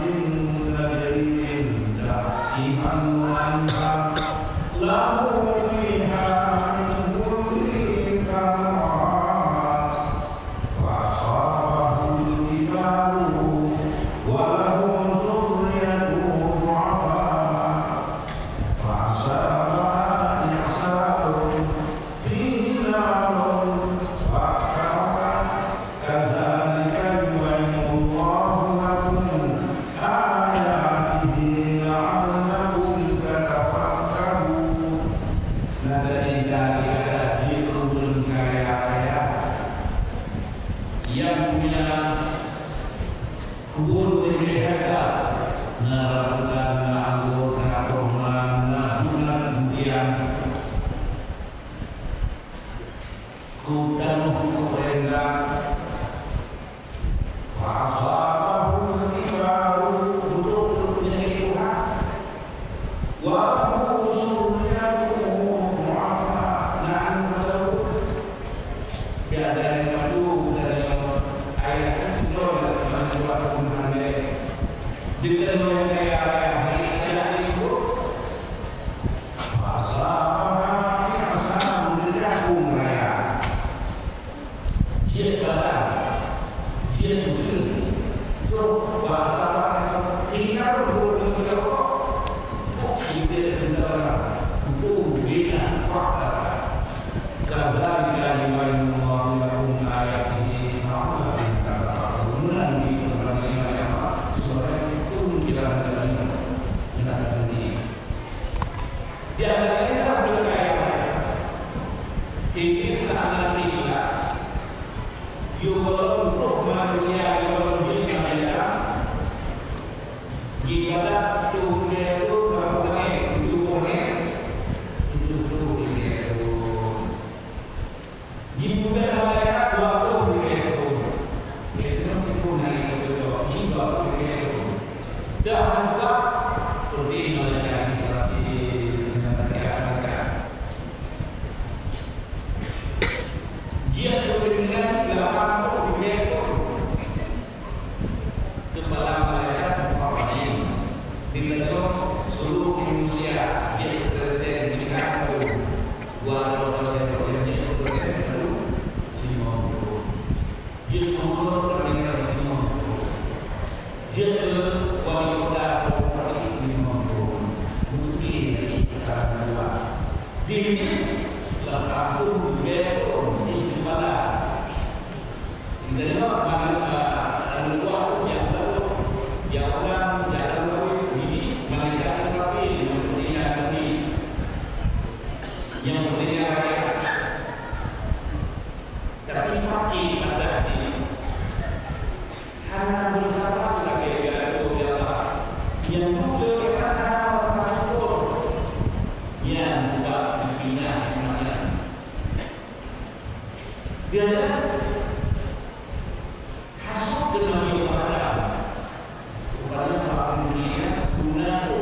تجري من تحتها الأنهار له فيها من كل الثمرات فأصابه الكبر وله ذرية ضعفاء فأصابها إعصار فيه نار فاحترقت كذلك يبين الله لكم آياته لعلكم تتفكرون. Nah, dari, dari kata jih ureueng kaya raya, nyang punya kebun leubeh gata, na rambutan, na anggô, na kurma, na bunan budian. Ku tanoh ku peurintah, fa asabahul kibaru, beutôi-beutôi peunyakét tuha. Wa lahu zurriyyatun du'afa, na aneuk ladôm. Di antara nyang maju, di antara nyang ayah kan beutôi lah sama nyang buat pun pandai. Di antara nyang kaya raya, hari ini ada ibu. Fa asabaha i'sarun, geujak phon raya. Jeuet keu wali kota bupati limong thon, meuseuti lagèe kata dua. Di Inggris, lam kampung Bedford di Kuala. Di dalam, eh, luwah tu jak lalu, jak ulang, jak lalu, jadi malaikat Israfil nyang bertindak tadi. Nyang bertindak rakyat. Tapi makin padah ni, hana meusalah lagèe pidato Allah. Nyang muda hana rasa syukur. Nyan sebab dipinah imannya. Dia hasut keu Nabi Allah Adam. Rupanya bak dunia guna tu,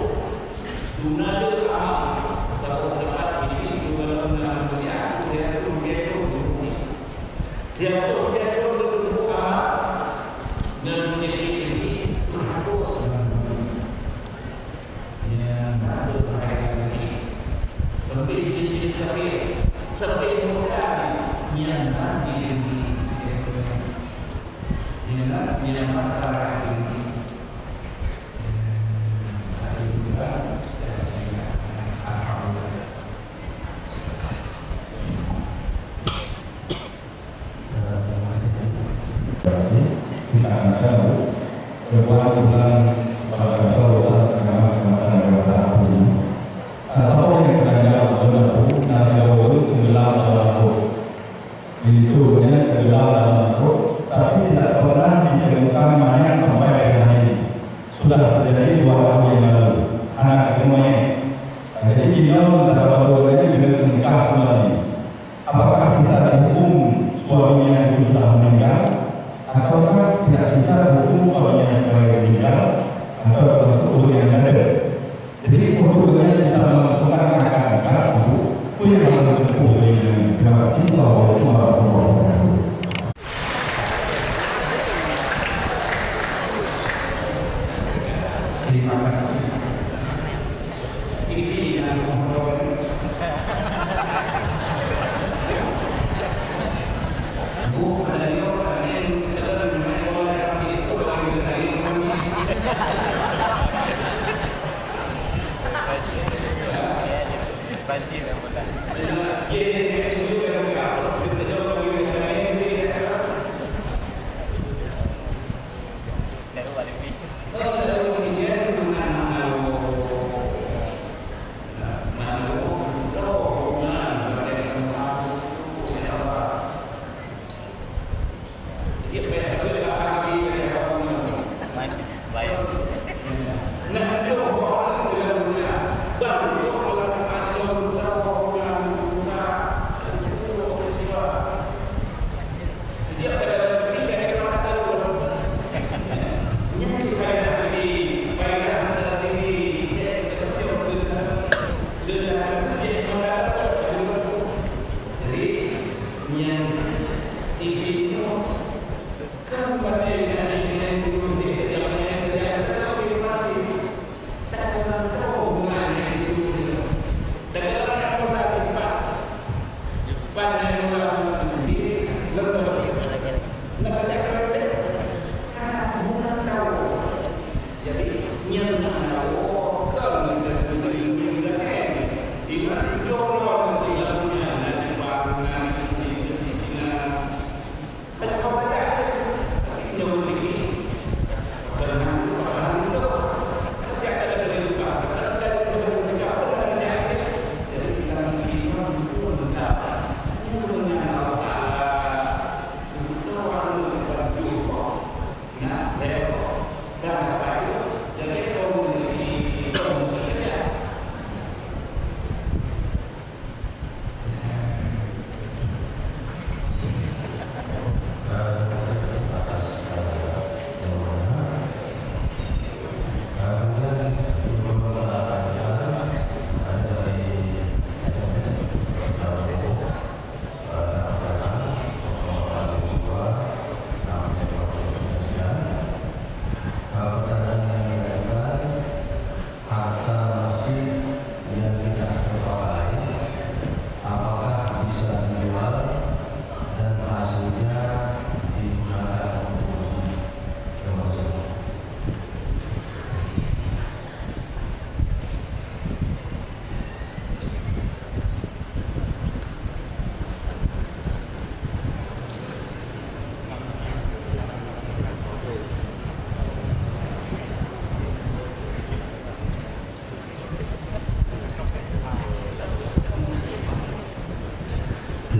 guna tu amal. Sabab dapat ini guna manusia, dia tu, dia tu, dia tu, dia tu, dia tu amal. Dan penyakit ini terhapus dalam dunia. Nyan na teuh bahaya lagi. Sampai jin kafir, sampai muda nyan na di diri. Nyan na, nyan na masalah diri. Alhamdulillah. Kita akan tahu, kebuahan Tuhan pada Rasulullah agama kematan dewasa aku ini. Asal yang terjadi dalam aku, nasi gaul tenggelam dalam aku. Itu hanya tenggelam dalam aku, tapi tidak pernah ditemukan mayat sampai hari ini. Sudah terjadi dua tahun yang lalu, anak ketemu mayat. Jadi, jinoe antara dua ini bila menikah kembali. Apakah bisa dihukum suaminya itu sudah meninggal? Ataukah tidak bisa dihukum suaminya supaya meninggal? Atau termasuk ulama yang ada? Jadi, ulama yang bisa melangsungkan akad nikah itu, itu yang harus ditempuh oleh ulama. Terima kasih. Assalamualaikum warahmatullahi wabarakatuh. Terima kasih. Ini yang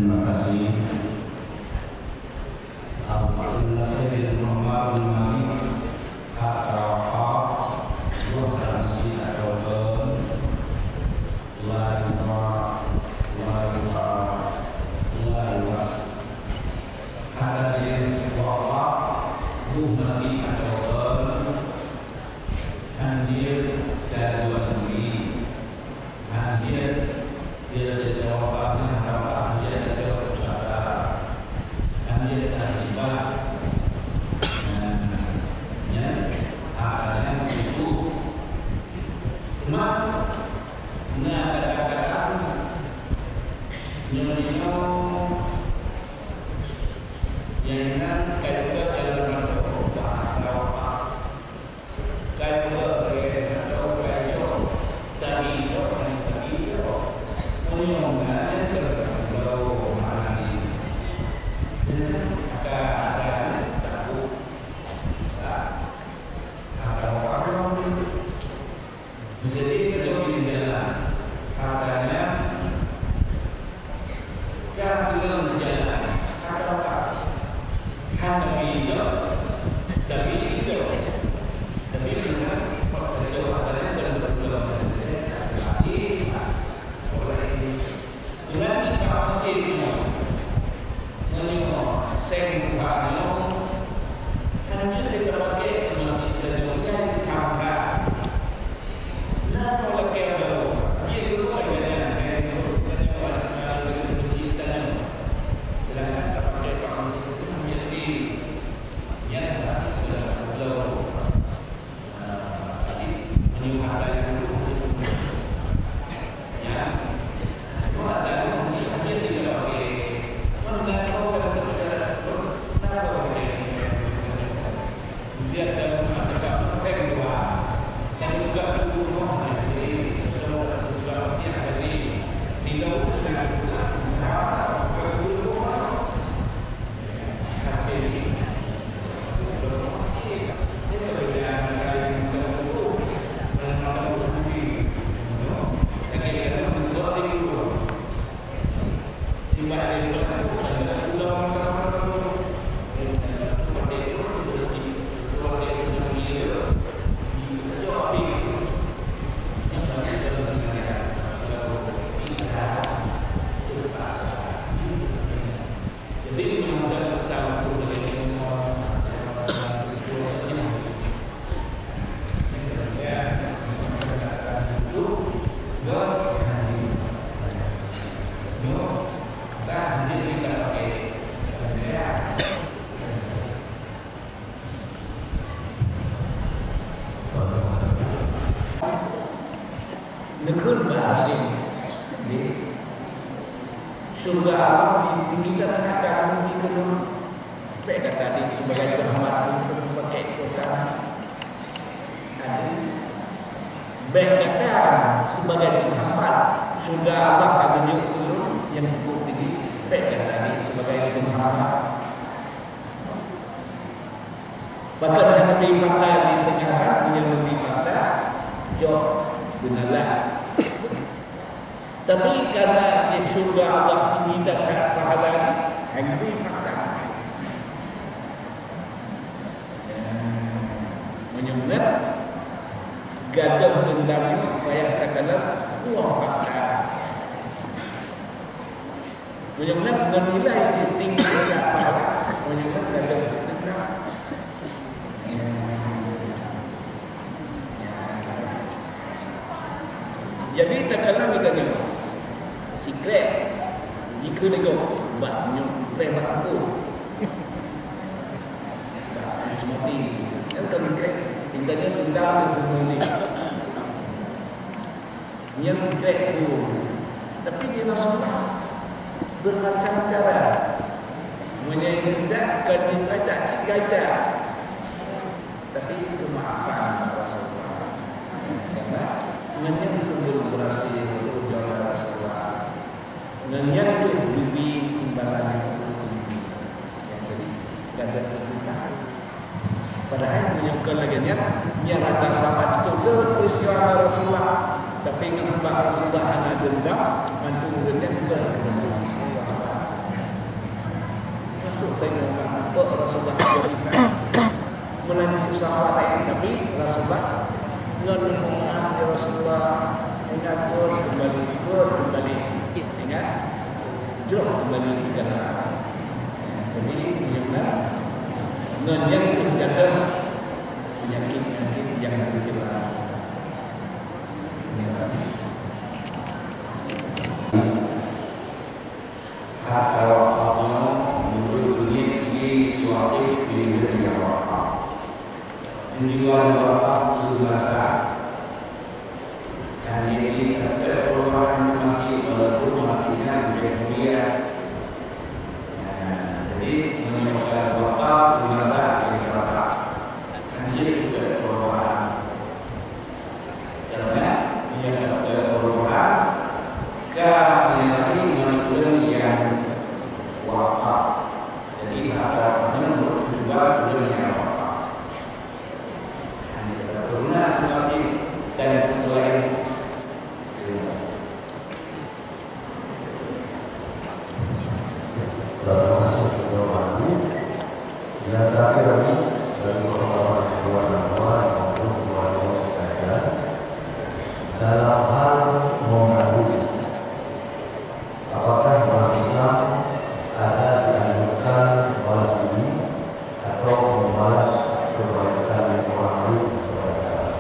Terima kasih. Alhamdulillah, saya tidak mengenal dengan hak tawakal, dua transisi atau la yuta, la yuta, la yuta. Hada jenis wakaf, buh masih atau anjir dan jual beli. Anjir, dia secara wakaf, anjir secara usaha. Anjir dan hibah. Nah, ya, hanya itu. Cuma, nah, kadang-kadang, nyonya, yang nan kayu ke dalam rangka perubahan, kayu ke, kayu ke, kayu cok, tadi cok, tadi cok. Meunyoe nyan, nyan keuneuk bloe makna jih. Nyan, ada, ada, takut. Nah, ada orang Jadi, beutôi di dalam hartanya, ka hilang di jalan, kata-kata. Hana bijak, tapi bijak. Tapi dengan pekerja hartanya dan berdoa. Jadi, orang ini Nyan cit ka masjid nyoe. Meunyoe seng buka nyoe, hanjeuet lé tapakée keu masjid tanyoe, nyan cit ka buka. Na cok lakée baroe, jeuet keuluwa nyan, nyan, nyan, nyan, masjid tanyoe. Seudangkan tapakée keu masjid nyan, nyan, nyan, nyan, nyan, nyan, Neukheun bak asing, di syurga Allah di, di kita tengah kami di keunoe. Bék gata di sebagai penghambat untuk memakai kota. Bék gata sebagai penghambat syurga Allah ka geujok ulôn nyang cukup tinggi. Bék gata di sebagai penghambat. Pakon hana di mata di seungasan, meunyoe di mata jok geunalah. Tapi karena di syurga Allah tinggi that pahala ni, hana di mata. Meunyoe na gadoh deundam nyoe payah takalon uang mata. Meunyoe ngon nilai jih tinggi that pahala, meunyoe ngon gadoh teuka. Jadi, takalon geutanyoe, sikrek jikheun lé gob, bah nyoe preh bak kampung. Bah, seumati. Kan ka sikrek, tinggal nyoe tinggal di seumati. Nyan sikrek su. Tapi di Rasulullah bermacam cara. Meunyoe indak, kon indak, cit ka indak. Tapi keumaafan Rasulullah. Karena ngon nyan sumber beurasi untuk jalan Rasulullah. Ngon nyan kheueh geubi imbalan nyang teutinggi. Nyang tadi, dan, dan, Padahai meunyoe kon lagèe nyan, nyan rata sahabat itu le peristiwa Rasulullah. Tapi ngon sabab Rasulullah hana deundam, bantu ureueng nyan kon keubetulan. Sehingga untuk Rasulullah jadi faham. Meunan sahabat lain, tapi Rasulullah ngon meu'ah ya Rasulullah, ingat pun kembali, pun kembali, ingat, jroh kembali segala. Jadi, nyang na, ngon nyang pun jatuh penyakit-penyakit yang tercela. Hak tawakaf nyoe meunurot geuliet jih siwaktu peuingat nyang wakaf. Tujuan wakaf keu masa. Hana jih teupeue perubahan masjid, walaupun masjid nyan jih mulia. Nah, jadi meunyoe wakaf keu masa nyang wakaf. Hana jih teupeue perubahan. Karena meunyoe teupeue perubahan, ka meunyoe ngon ureueng nyang wakaf. Jadi, hak tawakaf nyoe meunurot ureueng nyang wakaf. Hana teupeue perubahan masjid dan ureueng laén. Terima kasih kepada Ibu. Yang terakhir lagi, dari Bapak-bapak, Ibu-ibu, Bapak-ibu sekalian, dalam hal mengadu, apakah dalam Islam ada dianjurkan balas budi atau membalas kebaikan orang lain kepada orang?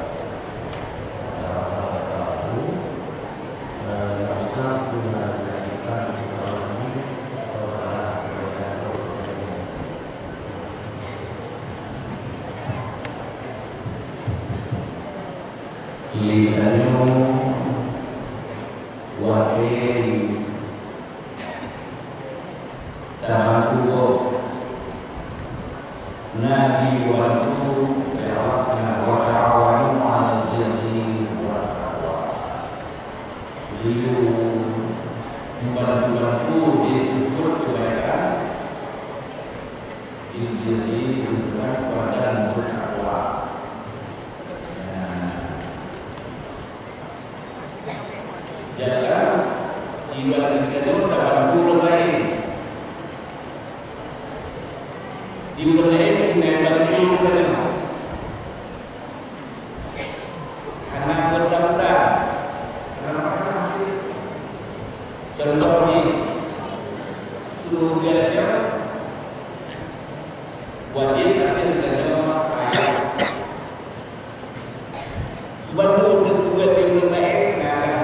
Lé tanyoe watèe tabantu gob, na jibantu lé Allah, "Wa ta'awanu 'alal birri wat taqwa." Jibantu-bantu di peubuet keubaikan, di, di, di, di peubuet keubaikan dan bertakwa. Nah, Jaga iman geutanyoe tabantu ureueng laén. Di ureueng laén nyang bantu geutanyoe. Hana beutang-beutang. Contoh jih, seumeubeuet nyoe wajéb ateueh geutanyoe ayah. Bantu untuk peubuet di ureueng laén, nah,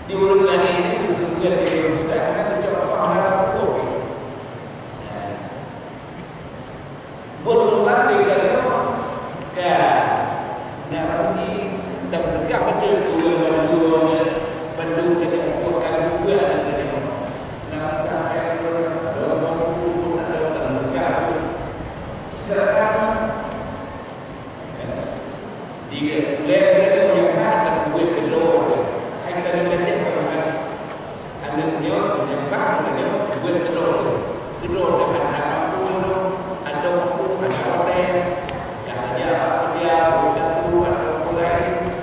di ureueng laén nyan disebut di ureueng kita, karena ucap Allah Taala pun. Buet ureueng laén di dalam, ya, nak pergi dan segala macam ureueng bantu, bantu jadi buat kali buat dan jadi. Nah, sampai ada orang mampu pun tak ada orang muka pun. Sedangkan, ya, di ulèe geutanyoe nyang hak dan buet keudroe. Hai geutanyoe lecet keu meunan. Aneuk nyoe, meunyoe bah geutanyoe buet keudroe. Keudroe teuh hana mampu, atau mampu hana watèe. Nyang hana bak kuliah, buet gatu, atau peue laén.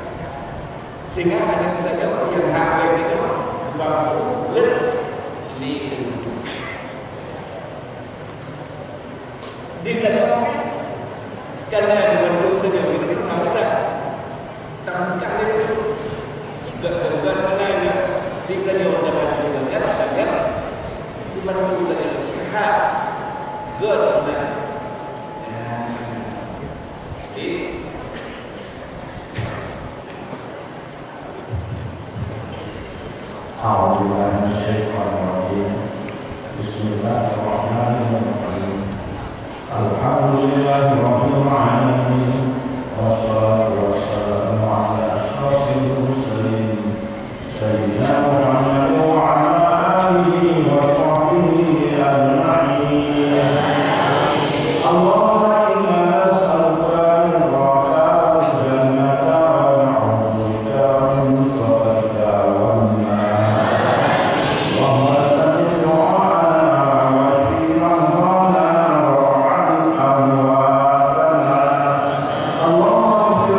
Sehingga aneuk geutanyoe nyang hak lé geutanyoe mampu buet lé geutanyoe. Di tanyoe, kan na dibantu tanyoe, di tanyoe na mudah. Tapi kan lé, jika gagal mana ya, di tanyoe na bantu gagal, gagal, dibantu tanyoe, ha, gagal. Nah, jadi, أعوذ بالله من الشيطان الرجيم. بسم الله الرحمن الرحيم. الحمد لله رب العالمين. والصلاة والسلام على أشرف المرسلين. سيدنا محمد وعلى آله وصحبه أجمعين. اللهم إنا نسألك رضاك والجنة ونعوذ بك من سخطك والنار. اللهم استجب دعاءنا واشف مرضانا وارحم أمواتنا. اللهم اغفر